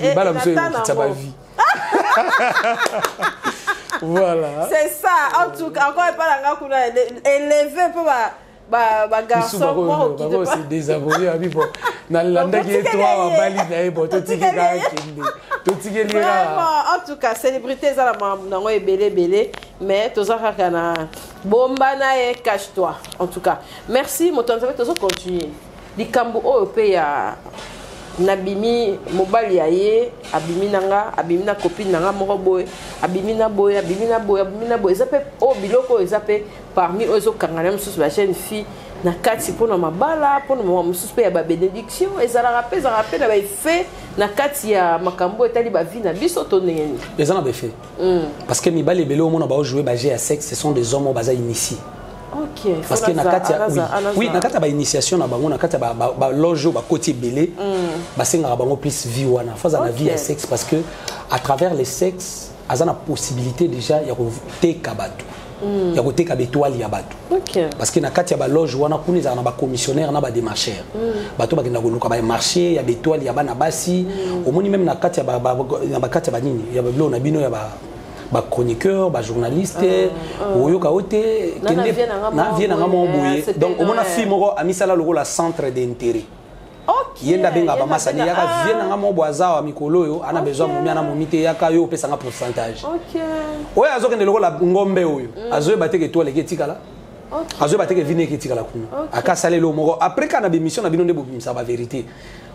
Eh, libala mosusu Nathan ekokitisa yango. bavie, voilà. C'est ça. En tout cas, encore pas la kuna élevé un peu ba Misu garçon moi bako se désabonné abi. Bon, nalandaki ye trois, babali na ye. Bon, totiki kaka kende, totikeli ye kaka. Vraiment, en tout cas, célébrité eza na makambo nango ebele ebele, mais toza kaka na bomba na ye, cache toi. En tout cas, merci moto ya Nzambe. Tozocontinue likambo oyo mpe ya nabimi mobali ya ye, abimi na nga, abimi na copine na nga moko boye, abimi na boye, abimi na boye, abimi na boye. Eza mpe oyo biloko oyo eza mpe parmi oyo ezokanga na mosusu bajeune fille na kati mpona mabala, mpona makambo mosusu mpe ya babénédiction. Ezalaka mpe, ezalaka mpe na baeffet na kati ya makambo oyo etali bavie na biso to ndenge nini? Eza na baeffet, parce que mibali ebele omona baojouer baje ya sexe, ce sont des hommes oyo baza initiés. Parce que na kati ya oui, na kati ya bainitiation na bango, na kati ya baloge oyo bakoti ebele, basengaka bango plus vie wana, faut aza na vie ya sexe, parce que à travers le sexe aza na possibilité déjà ya koteka bato, ya koteka baétoile ya bato. Parce que na kati ya baloge wana kuna ezalaka na bacommissionnaire na badémarcheur, bato bakenda koluka bamarché ya baétoile ya bana basi. Omoni même na kati ya na bakati ya banini ya babiloko na bino ya bachroniqueur, bajournaliste, oyoka o te Na kende vie na nga na moko vie na nga moko boye, boye. c'était Donc omona ouais. fille moko amisala lokola centre d'intérêt, ye nde abengaka bamasani, yaka vie na nga moko boye, aza awa mikolo oyo ana besoin momi, ana momi te, yaka yo opesanga pourcentage. Oyo azokende lokola ngombe oyo azoyeba te ke étoile eke etikala, azoyeba te ke vine eke etikala kuna. Akasala eloko moko après ka na bémission na bino nde bobimisaka bavérité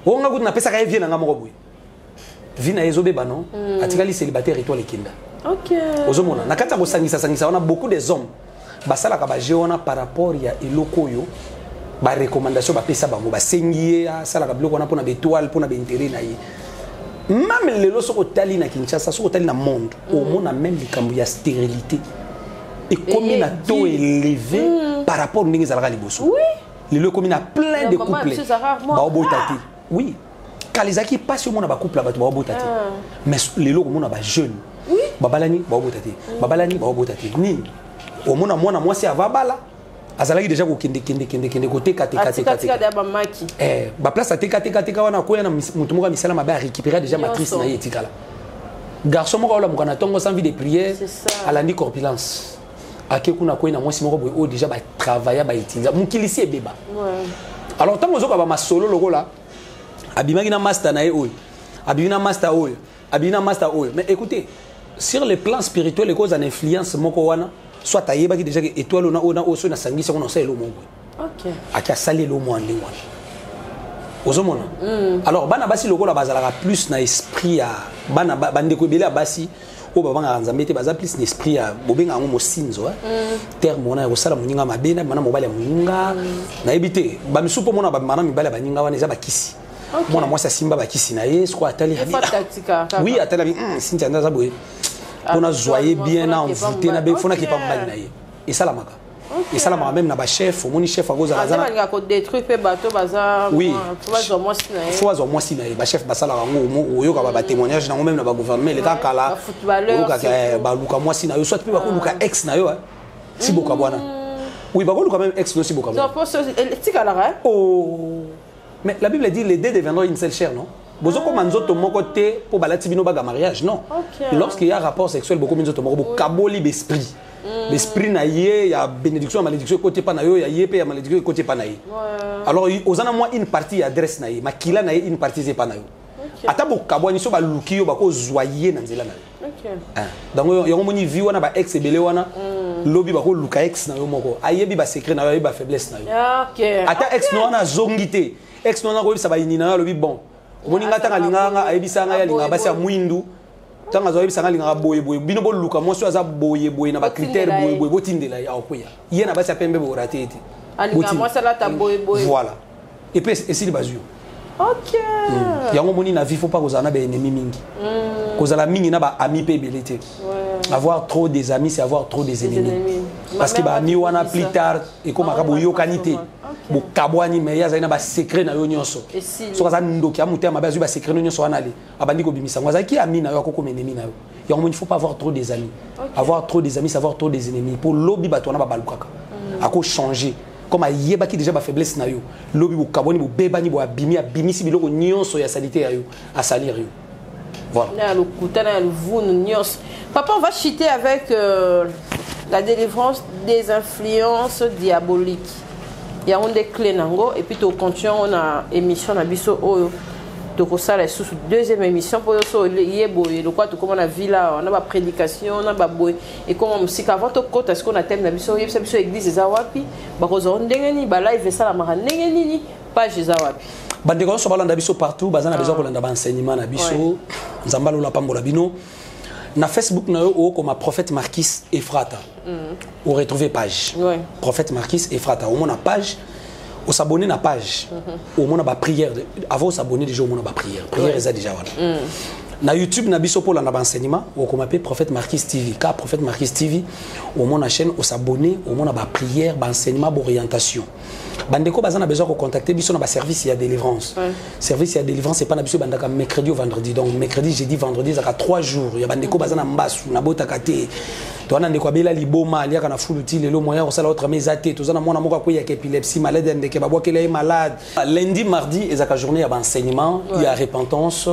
oyo nga kutu napesaka ye vie na nga moko boye, vie na ye ezobeba non, atikali célibataire, étoile ekenda. Ozomona na kati ya kosangisa-sangisa wana, beaucoup des hommes basalaka baje wana par rapport ya eloko oyo barecommandation bapesa bango, basengi ye asalaka biloko wana mpona baétoile, mpona baintérêt na ye. Même lelo soki otali na Kinshasa, soki otali na monde, omona même likambo ya stérilité ekomi na taux élevé par rapport ndenge ezalaka liboso. Lelo ekomi na plein Na de mama couple biso eza rarement. baobota te. Oui, kala ezalaki mpasi omona bacouple ya bato baobota te, mais lelo okomona bajeune babalani, baobota te, babalani, baobota te. Nini? Omona mwana mwasi ava bala, azalaki déjà kokende kende kende kende koteka teka teka Atikatika teka. deya bamaki. Eh, baplace ateka teka teka wana, akoya na moto moko ya misala mabe, arécupéra déjà matrice Nyonso. na ye etikala. Garçon moko aolamuka na ntongo sans vie de prière, C'est ça. alandi corpulence, ake kuna, akwei na mwasi moko boye oyo déjà batravailla, bautiliza mokili si ebeba. Alors ntango ozoka bamasolo lokola abimaki na master na ye oyo, abimi na master oyo, abimi na master oyo, mais écoutez, sur le plan spirituel ekozala na influence moko wana, soit ayebaki déjà ke étoile oyo na oyo na oyo, soki nasangisi yango, nasala elo moko boye. Ake asali elo mwa ndenge wana, ozomona. Alors bana basi lokola bazalaka plus na esprit ya bana bandeko ebele ya basi oyo babangaka Nzambe te, baza plus na esprit ya bobenga yango mosinzo, eh? Terme wana ya kosala moninga mabe na bana mobali ya moninga, nayebi te. Bamisusu mpo mona babima na mibali ya baninga wana, eza bakisi. Mwana mwasi asimba bakisi na ye, sikoyo atali Efa tactique kaka. Oui, atali abi Cynthia nde aza boye mpona zwa ye bien na envoûte na be fona kepa mobali na ye. Esalamaka, esalamaka même na bachef. Omoni chef akozala aza na Aza balingaka kodétruire mpe bato baza Oui. fo bazwa mwasi na ye. Fo azwa mwasi na ye. Bachef basalaka yango, oyoka batémoignage nango même na bagouvernement eleka kala. Bafootballeur Oyokaka, surtout. baluka mwasi na yo, soit mpe bakoluka ex na yo, si bokabwana. Oui, bakoluka même ex no si bokabwana. Donc poso etikalaka, eh? Oh, mais la Bible dit: les deux deviendront une seule chair, non? Bozokoma nzoto moko te mpo balati bino baga mariage, non? Lorsqu'il y a rapport sexuel, bokomi nzoto moko, bokaboli baesprit. L'esprit na ye ya bénédiction, ya malédiction ekoti epa na yo, ya ye mpe ya malédiction ekoti epa na ye. Alors oza na mwa une partie ya adresse na ye, makila na ye, une partie eza epa na yo. Ata bokabwani, so baluki yo, bakozwa ye na nzela na yo. Hein. Donc yango moni vi wana, ba ex ebele wana, lobi bakoluka ex na yo moko, ayebi basecret na yo, ayebi bafaiblesse na yo. Ata ex no wana azongi te, ex no wana akoyebisa bayini na yo, alobi: bon, omoni nga, ntango alingaka nga, ayebisa ngai alingaka basi ya mwindu, ntango azwa ayebisa ngai alingaka boye boye, bino boluka mwasi oyo aza boye boye na bacritère Botindela ye. boye boye, botindela ye, akokweya ye na basi ya pembe, borate ye te. Alingaka Botindela. mwasi alata boye boye. Voilà, et puis esili, bazwi yo. Yango omoni, na vie faut pas kozala na baennemi mingi, kozala mingi na baami mpe ebele te. Avoir trop des amis, c'est avoir trop des ennemis. Ennemis. Parce que Ma mère baami m'a wana, toujours plus dit ça. tard ekomaka Maman m'a boyokani te, toujours dit. bokabwani, mais ye azali na basecret na yo nyonso. Esili. Soki aza ndoki ya motema mabe, azwi basecret no nyonso wana, ale abandi kobimisa yango, azalaki ami na yo, akokoma ennemi na yo. Yango moni, faut pas avoir trop des amis. Avoir trop des amis, c'est avoir trop des ennemis, mpo lobi bato wana babalukaka, akochanger comme ayebaki déjà bafaiblesse na yo. Lobi bokabwani, bobebani, bo abimi, abimisi biloko nyonso ya saleté ya yo, asalir yo. Voilà. Na ya lokuta, na ya luvunu nyonso. Papa, on va chuter avec la délivrance des influences diaboliques. Yango nde clé nango, et puis tocontinue yango na émission na biso oyo tokosala lisusu, deuxième émission, mpo nyonso ye boye lokwa tokóma na ville awa na baprédication na baboye ekóma mosika. Avant tokɔta sikoyo na thème na biso, oyebisa biso église eza wapi, bakozwa ndenge nini, balive esalamaka ndenge nini, page eza wapi? Bandeko nyonso balanda biso partout, baza na besoin kolanda baenseignement na biso, Nzambe alola pambola bino. Na Facebook na yo, okoma Prophète Marquis Efrata, oretrouve page. Prophète Marquis Efrata, omona page, osabonne na page, omona baprière. Avant osabonne déjà, omona baprière, prière eza déjà wana. Na YouTube na biso, mpo olanda baenseignement, okoma mpe Prophète Marquis TV. Ka Prophète Marquis TV, omona chaîne, osabonne, omona baprière, baenseignement, baorientation. Bandeko baza na besoin kocontacte biso na baservice ya délivrance. Service ya délivrance epa na biso ebandaka mercredi au vendredi, donc mercredi, jeudi, vendredi, ezalaka 3 jours ya bandeko baza na mbasu, nabotaka te. Toza na ndeko abela liboma, aliaka na fulu ti lelo, moyen kosala autrement eza te. Toza na mwana moko akweyaka épilepsie, malade ya ndeke babwakela ye malade. Lundi, mardi ezalaka journée ya baenseignement ya repentance,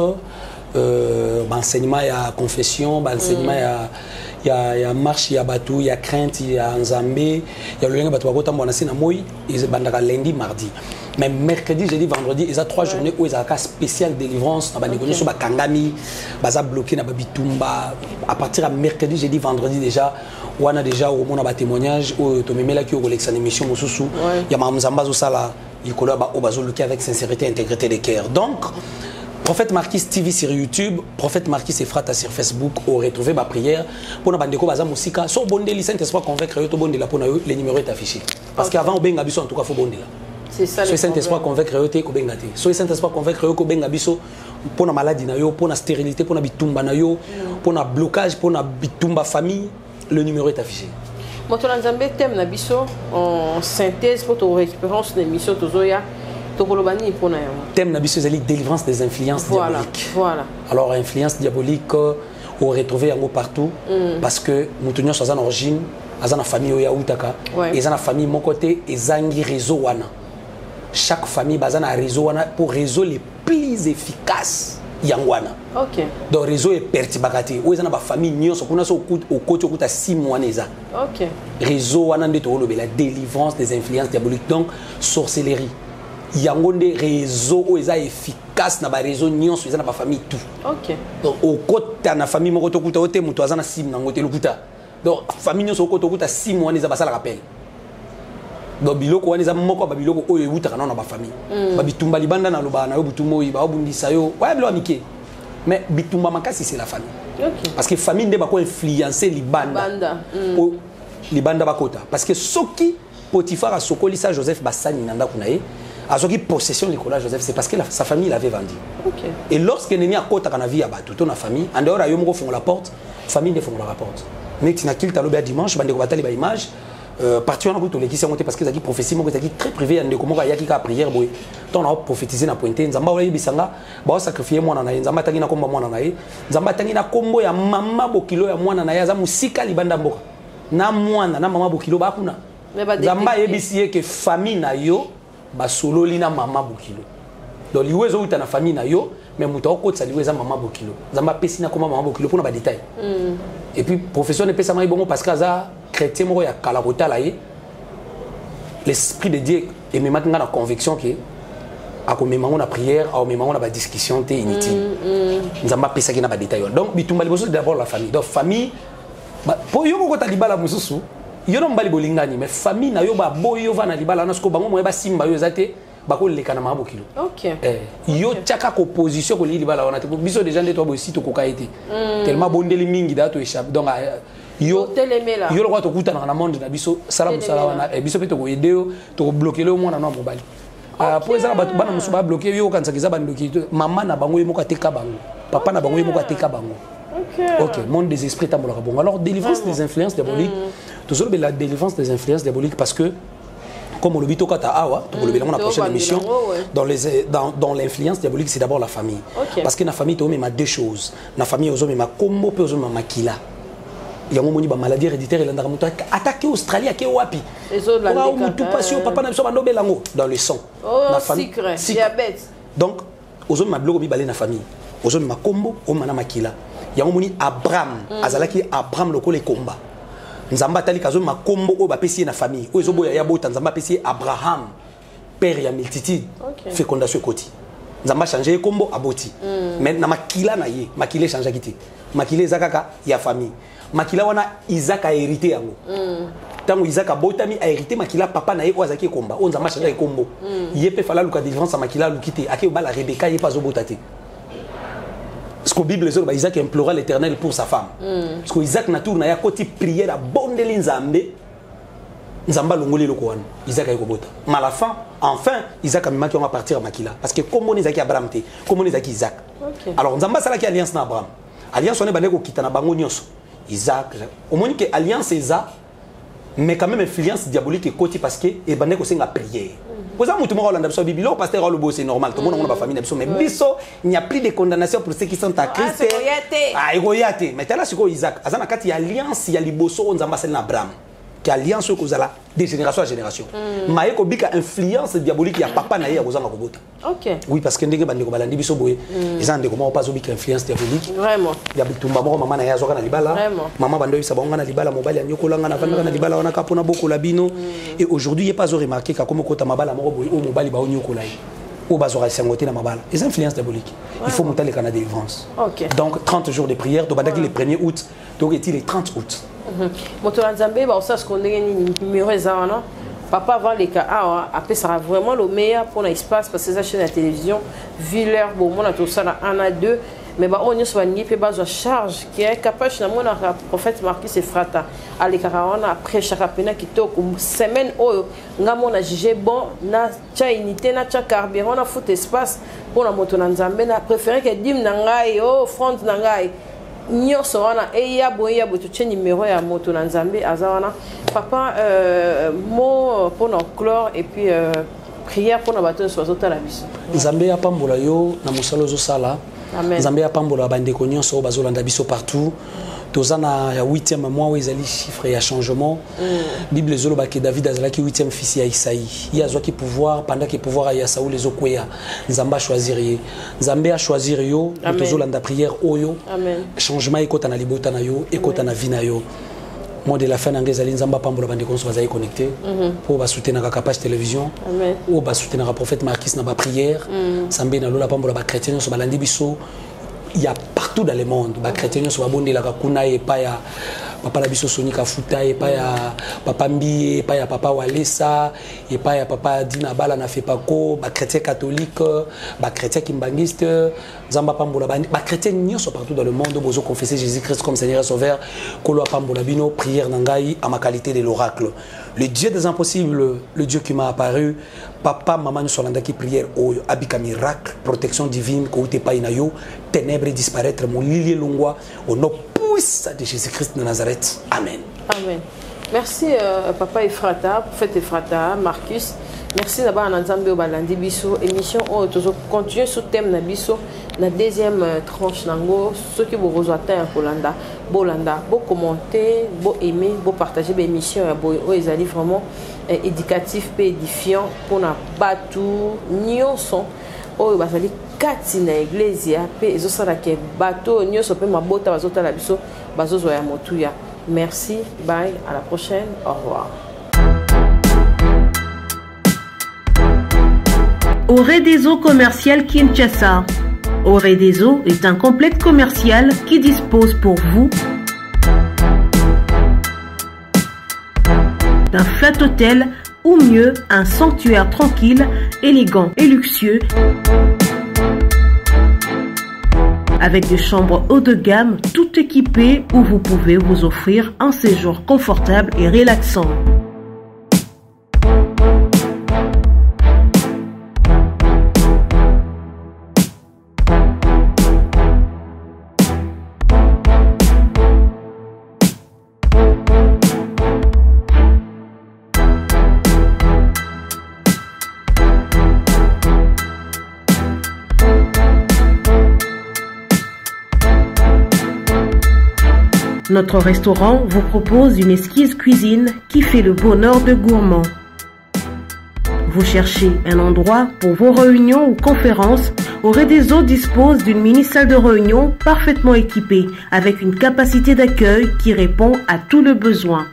baenseignement ya confession, baenseignement ya marche ya bato ya crainte ya Nzambe, ya lolenge bato bakotambola na se na moi. Ebandaka lundi, mardi, mais mercredi, jeudi, vendredi eza trois journées oyo ezalaka spécial délivrance na bandeko nyonso bakangami, baza bloqué na babitumba. À partir ya mercredi, jeudi, vendredi déjà wana, déjà omona batémoignage oyo tomemelaki oyo kolekisa na émission mosusu ya makambo Nzambe azosala likolo ya baoyo bazoluki avec sincérité, intégrité de cœur. Donc Prophète Marquis TV sur YouTube, Prophète Marquis Efrata sur Facebook, au retrouver ma prière. Pour na bandeko baza musika, so bondeli, Saint-Esprit convaincre yo, to bondela pona yo, le numéro est affiché. Parce qu'avant obenga biso, en tout cas faut bondela. C'est ça le So Saint-Esprit problème. convaincre yo te, kobenga te. So Saint-Esprit convaincre yo, kobenga biso pona maladie na yo, pona stérilité, pona bitumba na yo, pona blocage, pona bitumba famille, le numéro est affiché. Moto na Nzambe, thème na biso en synthèse mpo torécupérance na émission tozoya, tokoloba nini mpona yango? Thème na biso ezali délivrance des influences diaboliques. Alors, influence diabolique, oretrouve yango partout, parce que moto nyonso aza na origine, aza na famille oyo autaka. Eza na famille moko te ezangi réseau wana. Chaque famille baza na réseau wana. Pour réseau les plus efficace, yango wana. Donc réseau eperturbaka te, oyo eza na bafamille nyonso kuna. So okoti, okuta simu wana eza réseau wana nde tokolobela, délivrance des influences diaboliques. Donc sorcellerie, yango nde réseau oyo eza efficace na baréseau nyonso eza na bafamille tout. Donc okota na famille moko, tokuta o te moto aza na simu nango te, lokuta. Donc famille nyonso okota, okuta simu wana eza, basalaka pele. Donc biloko wana eza moko ya babiloko oyo eutaka nano na bafamille. Babitumba libanda, nalobaka na yo, butu moi baobundisa yo, waya biloko ya mike, mais bitumba makasi, c'est la famille, parce que famille nde bako influencer libanda. Libanda. Po libanda bakota, parce que soki Potiphar asokolisa Joseph basani na ndako na ye, azwaki possession likolo ya Joseph, c'est parce que sa famille l'avait vendu. Et lorsque ennemi akotaka na vie ya bato to na famille, en dehors ya yo moko ofongola porte, famille nde efongolaka porte. Neti na kilta alobi ya dimanche, bandeko batali baimage, parti wana kutu tolekisi yango te, parce que ezalaki prophétie moko ezalaki très privé ya ndeko moko ayaki kaka prière boye. Ntango na prophétise na pointe, Nzambe aoyebisa nga baosacrifie mwana na ye. Nzambe atangi na kombo ya mwana na ye, Nzambe atangi na kombo ya mama bokilo ya mwana na ye, aza mosika libanda mboka na mwana na mama bokilo bakuna. Mais badétecte. Nzambe ayebisi ye ke famille na yo basololi na mama bokilo. Donc liwa ezowuta na famille na yo, mais moto akokotisa liwa eza mama bokilo. Nzambe apesi na komba mama bokilo mpona badetail. Et puis professeur epesamaki bongo parce que aza chrétien moko ya kala. Kotala ye, l'esprit de Dieu ememaki nga na conviction ke akomema ngo na prière, akomema ngo na badiscussion te inutile. Nzambe apesaki na badetail wana. Donc bitumba liboso, d'abord la famille. Donc famille, po yo kokota libala mosusu, yo na mobali bolingani, mais famille na yo baboyi yo va na libala wana. Sikoyo bango moye basimba yo eza te, bakoleka na mama bokilo. Yo tiaka ko position kolingi libala wana te. Po biso déjà nde toa bosi tokoka ye te, tellement bondeli mingi da to échappe. Donc yo Otelemela. Yo lokola tokutanaka na monde na biso, sala mosala Telemela. wana. Biso mpe tokoyede yo, tokobloquer yo mwana na mobali. Ah, po eza na bato, bana mosusu babloquer yo, okanisaka eza bandoki. Mama na bango ye moko ateka bango, papa na bango ye moko ateka bango. Ok, monde des esprits tambolaka bongo. Alors, délivrance des influences diaboliques, tozolobela délivrance des influences diaboliques parce que comme olobi tokata awa, tokolobela yango na prochaine Tobandela émission. yango, ouais. Dans l'influence diabolique, c'est d'abord la famille, parce que na famille toomema deux choses. Na famille ozomema kombo mpe ozomema makila. Yango moni bamaladie héréditaire elandaka moto, atake Australie, ake wapi. Ezolanda Oka motu kaka, pasi oyo papa na biso bando obela yango dans le sang. Oh, Na sucre, sucre. diabète. Donc ozomema biloko mibale na famille, ozomema kombo, omema na makila. Yango moni Abraham azalaki Abraham lokola ekomba. Nzambe ataliki, azomema kombo oyo bapesi ye na famille oyo ezoboya ya bota. Nzambe apesi ye Abraham, père ya multitude. Fécondation ekoti, Nzambe achange ye kombo, aboti. Mais na makila na ye, makila echangeaki te, makila eza kaka ya famille. Makila wana Isaac ahérité yango. Ntango Isaac abotami, ahérité makila papa na ye oyo azalaki ekomba, oyo Nzambe achangeaki kombo. Ye mpe fala aluka délivrance ya makila, aluki te, ake obala Rebeka, ye mpe azobota te. Parce que Bible ezoloba Isaac implora l'Éternel pour sa femme. Parce que Isaac na tour na ye akoti prière, abondeli Nzambe, Nzambe alongoli eloko wana, Isaac aye kobota. Mais à la fin, enfin, Isaac amemaki yango à partir ya makila, parce que kombo na ezalaki Abraham te, kombo na ezalaki Isaac. Alors Nzambe asalaki alliance na Abraham. Alliance wana ebandaki kokita na bango nyonso, Isaac. Omoni ke alliance eza, mais quand même influence diabolique ekoti, parce que ebandaki kosenga prière. Oza motu moko olanda biso, bibiloko pasteur alobo, c'est normal, tomona ngo na bafamille na biso. Mais biso, il n'y a plus de condamnation pour ceux qui sont à Christ. Ekoya te. Ah, ekoya te. Mais tala sikoyo, Isaac aza na kati ya alliance ya liboso oyo Nzambe asali na Abraham, ke alliance oyo kozala de génération à génération, ma ye kobika influence diabolique ya papa na ye ya kozanga kobota. Oui, parce que ndenge bandeko balandi biso boye, eza na ndeko moko mpe azobika influence diabolique ya bitumba moko mama na ye azwaka na libala. Mama bando oyebisa bango, nga na libala, mobali anyokolanga, navandaka na libala wana kaka mpona bokola bino. Et aujourd'hui ye mpe azoremarquer kakoma okota mabala moko boye oyo mobali baonyokola ye, oyo bazwaka esengo te na mabala. Eza influence diabolique. Il faut moto aleka na délivrance. Donc 30 jours de prière, tobandaki le 1er août, toketi le 30 août. Moto na Nzambe, baosala siko ndenge nini? Numéro eza wana. Papa avant leka awa apesaka vraiment le meilleur mpona espace, parce que eza chaîne ya télévision. Vu l'heure, bomona tosala 1 à 2, mais baoyo nyonso balingi mpe bazwa charge ke Kapache, namonaka prophète Marquis Efrata alekaka wana, aprêchaka mpena kitoko. Semaine oyo nga mona juge bon, natya unité, natya carburant, nafuta espace mpona moto na Nzambe. Na préféré ke dîme na ngai, o offrande na ngai. Nyonso wana eya boye eya boye, totie numero ya moto na Nzambe aza wana. Papa, mot mpona clore et puis prière mpona bato nyonso bazotala biso. Nzambe apambola yo na mosala ozosala. Amen. Nzambe apambola bandeko nyonso oyo bazolanda biso partout. Toza na ya 8e mois oyo ezali chiffre ya changement. Bible ezolobaki David azalaki 8e fils ya Isaïe. Ye azwaki pouvoir pendant que pouvoir ya Saoul ezokweya. Nzambe achoisir ye. Nzambe achoisir yo. Amen. Tozolanda prière oyo. Amen. Changement ekota na libota na yo, ekota na vie na yo. Mot de la fin na ngai ezali Nzambe apambola bandeko nyonso bazali connecté mpo basoutenaka Kapage Télévision, Amen. oyo basoutenaka prophète Marquis na baprière. Nzambe na lola apambola bachrétien nyonso balandi biso ya partout dans le monde, bachrétien nyonso babondelaka kuna epai ya papa na biso Soni Kafuta, epai ya papa Mbiye, epai ya papa Walesa, epai ya papa Dina Bala na Fepako, bachrétien catholique, bachrétien kimbangiste. Nzambe apambola bachrétien nyonso partout dans le monde oyo bozoconfesser Jésus Christ comme Seigneur et Sauveur. Kolo apambola bino. Prière na ngai à ma qualité de l'oracle, le Dieu des impossibles, le Dieu qui m'a apparu. Papa, mama nyonso alandaki prière oyo abika miracle, protection divine kouta epai na yo, ténèbres disparaître, molili elongwa, au nom puissant de Jésus Christ de Nazareth, amen. Amen. Merci papa Efrata, prophète Efrata, Marcus. Merci d'abord à Nzambe oyo balandi biso. Émission oyo tozo continuer sous thème na biso na deuxième tranche nango. Soki bokozwa temps ya kolanda, bolanda, bo commenter, bo aimer, bo partager ba émission ya boye oyo ezali vraiment éducatif pe édifiant mpona bato nyonso oyo bazali kati na eglise pe ezosalaka bato oyo nyonso pe mabota bazotala biso bazozwa ya motuya. Merci, bye, à la prochaine, au revoir. Au Commercial Kinshasa. Oredeso est un complexe commercial qui dispose pour vous d'un flat hôtel ou mieux un sanctuaire tranquille, élégant et luxueux avec des chambres haut de gamme tout équipées où vous pouvez vous offrir un séjour confortable et relaxant. Notre restaurant vous propose une exquise cuisine qui fait le bonheur de gourmands. Vous cherchez un endroit pour vos réunions ou conférences? Oredeso dispose d'une mini salle de réunion parfaitement équipée avec une capacité d'accueil qui répond à tout le besoin.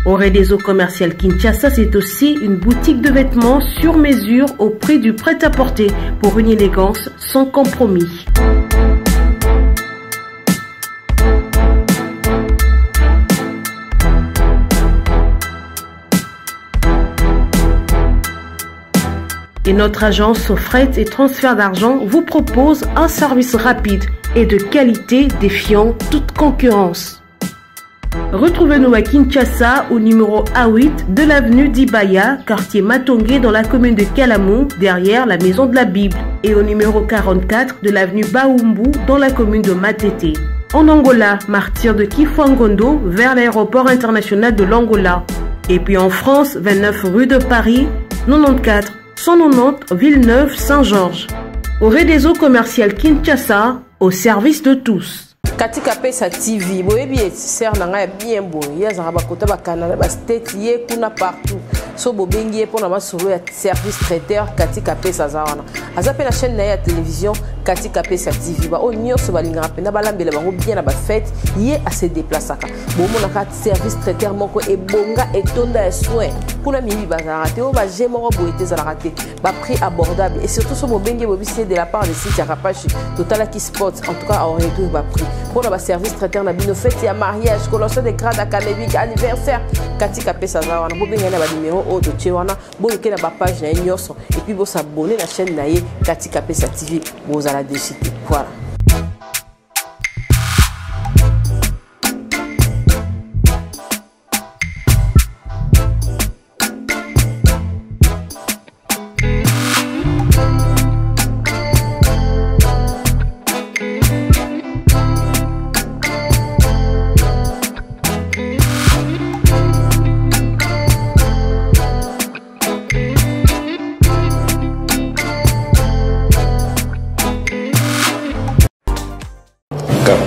Oredeso Commercial Kinshasa, c'est aussi une boutique de vêtements sur mesure au prix du prêt-à-porter pour une élégance sans compromis. Et notre agence fret et transfert d'argent vous propose un service rapide et de qualité défiant toute concurrence. Retrouvez-nous à Kinshasa au numéro A8 de l'avenue Dibaya, quartier Matongé dans la commune de Kalamu, derrière la maison de la Bible, et au numéro 44 de l'avenue Baumbu dans la commune de Matete. En Angola, martyr de Kifangondo vers l'aéroport international de l'Angola. Et puis en France, 29 rue de Paris, 94 190 Villeneuve-Saint-Georges. Au réseau commercial Kinshasa, au service de tous. Katika Pesa TV, boyebi sœur na ngai ya bien boye, ye azalaka bakota bakanada bastate ye kuna partout. So bobengi ye mpona masolo ya service traiteur, Katika Pesa aza wana. Aza mpe na chaîne na ye ya télévision Katika Pesa TV. Baoyo nyonso balingaka mpenza balambela bango bien na bafete, ye ase déplaçaka. Bomonaka service traiteur moko ebonga etonda ya soin. Kuna miyibi bazalaka te, oyo baje moko boye te ezalaka te. Ba prix abordable et surtout so bobengi bobisi ye de la part de site ya Rapache, totalaki spot, en tout cas aoréduire baprix mpona baservice traiteur na bino, fête ya mariage, collation de grade académique, anniversaire. Katika Pesa aza wana. Bobengai na banimero oyo totie wana, boluke na bapage na ye nyonso et puis bosabone na chaîne na ye Katika Pesa TV, bozala déçus te. Voilà.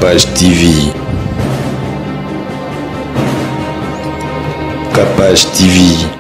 Capage TV. Capage TV.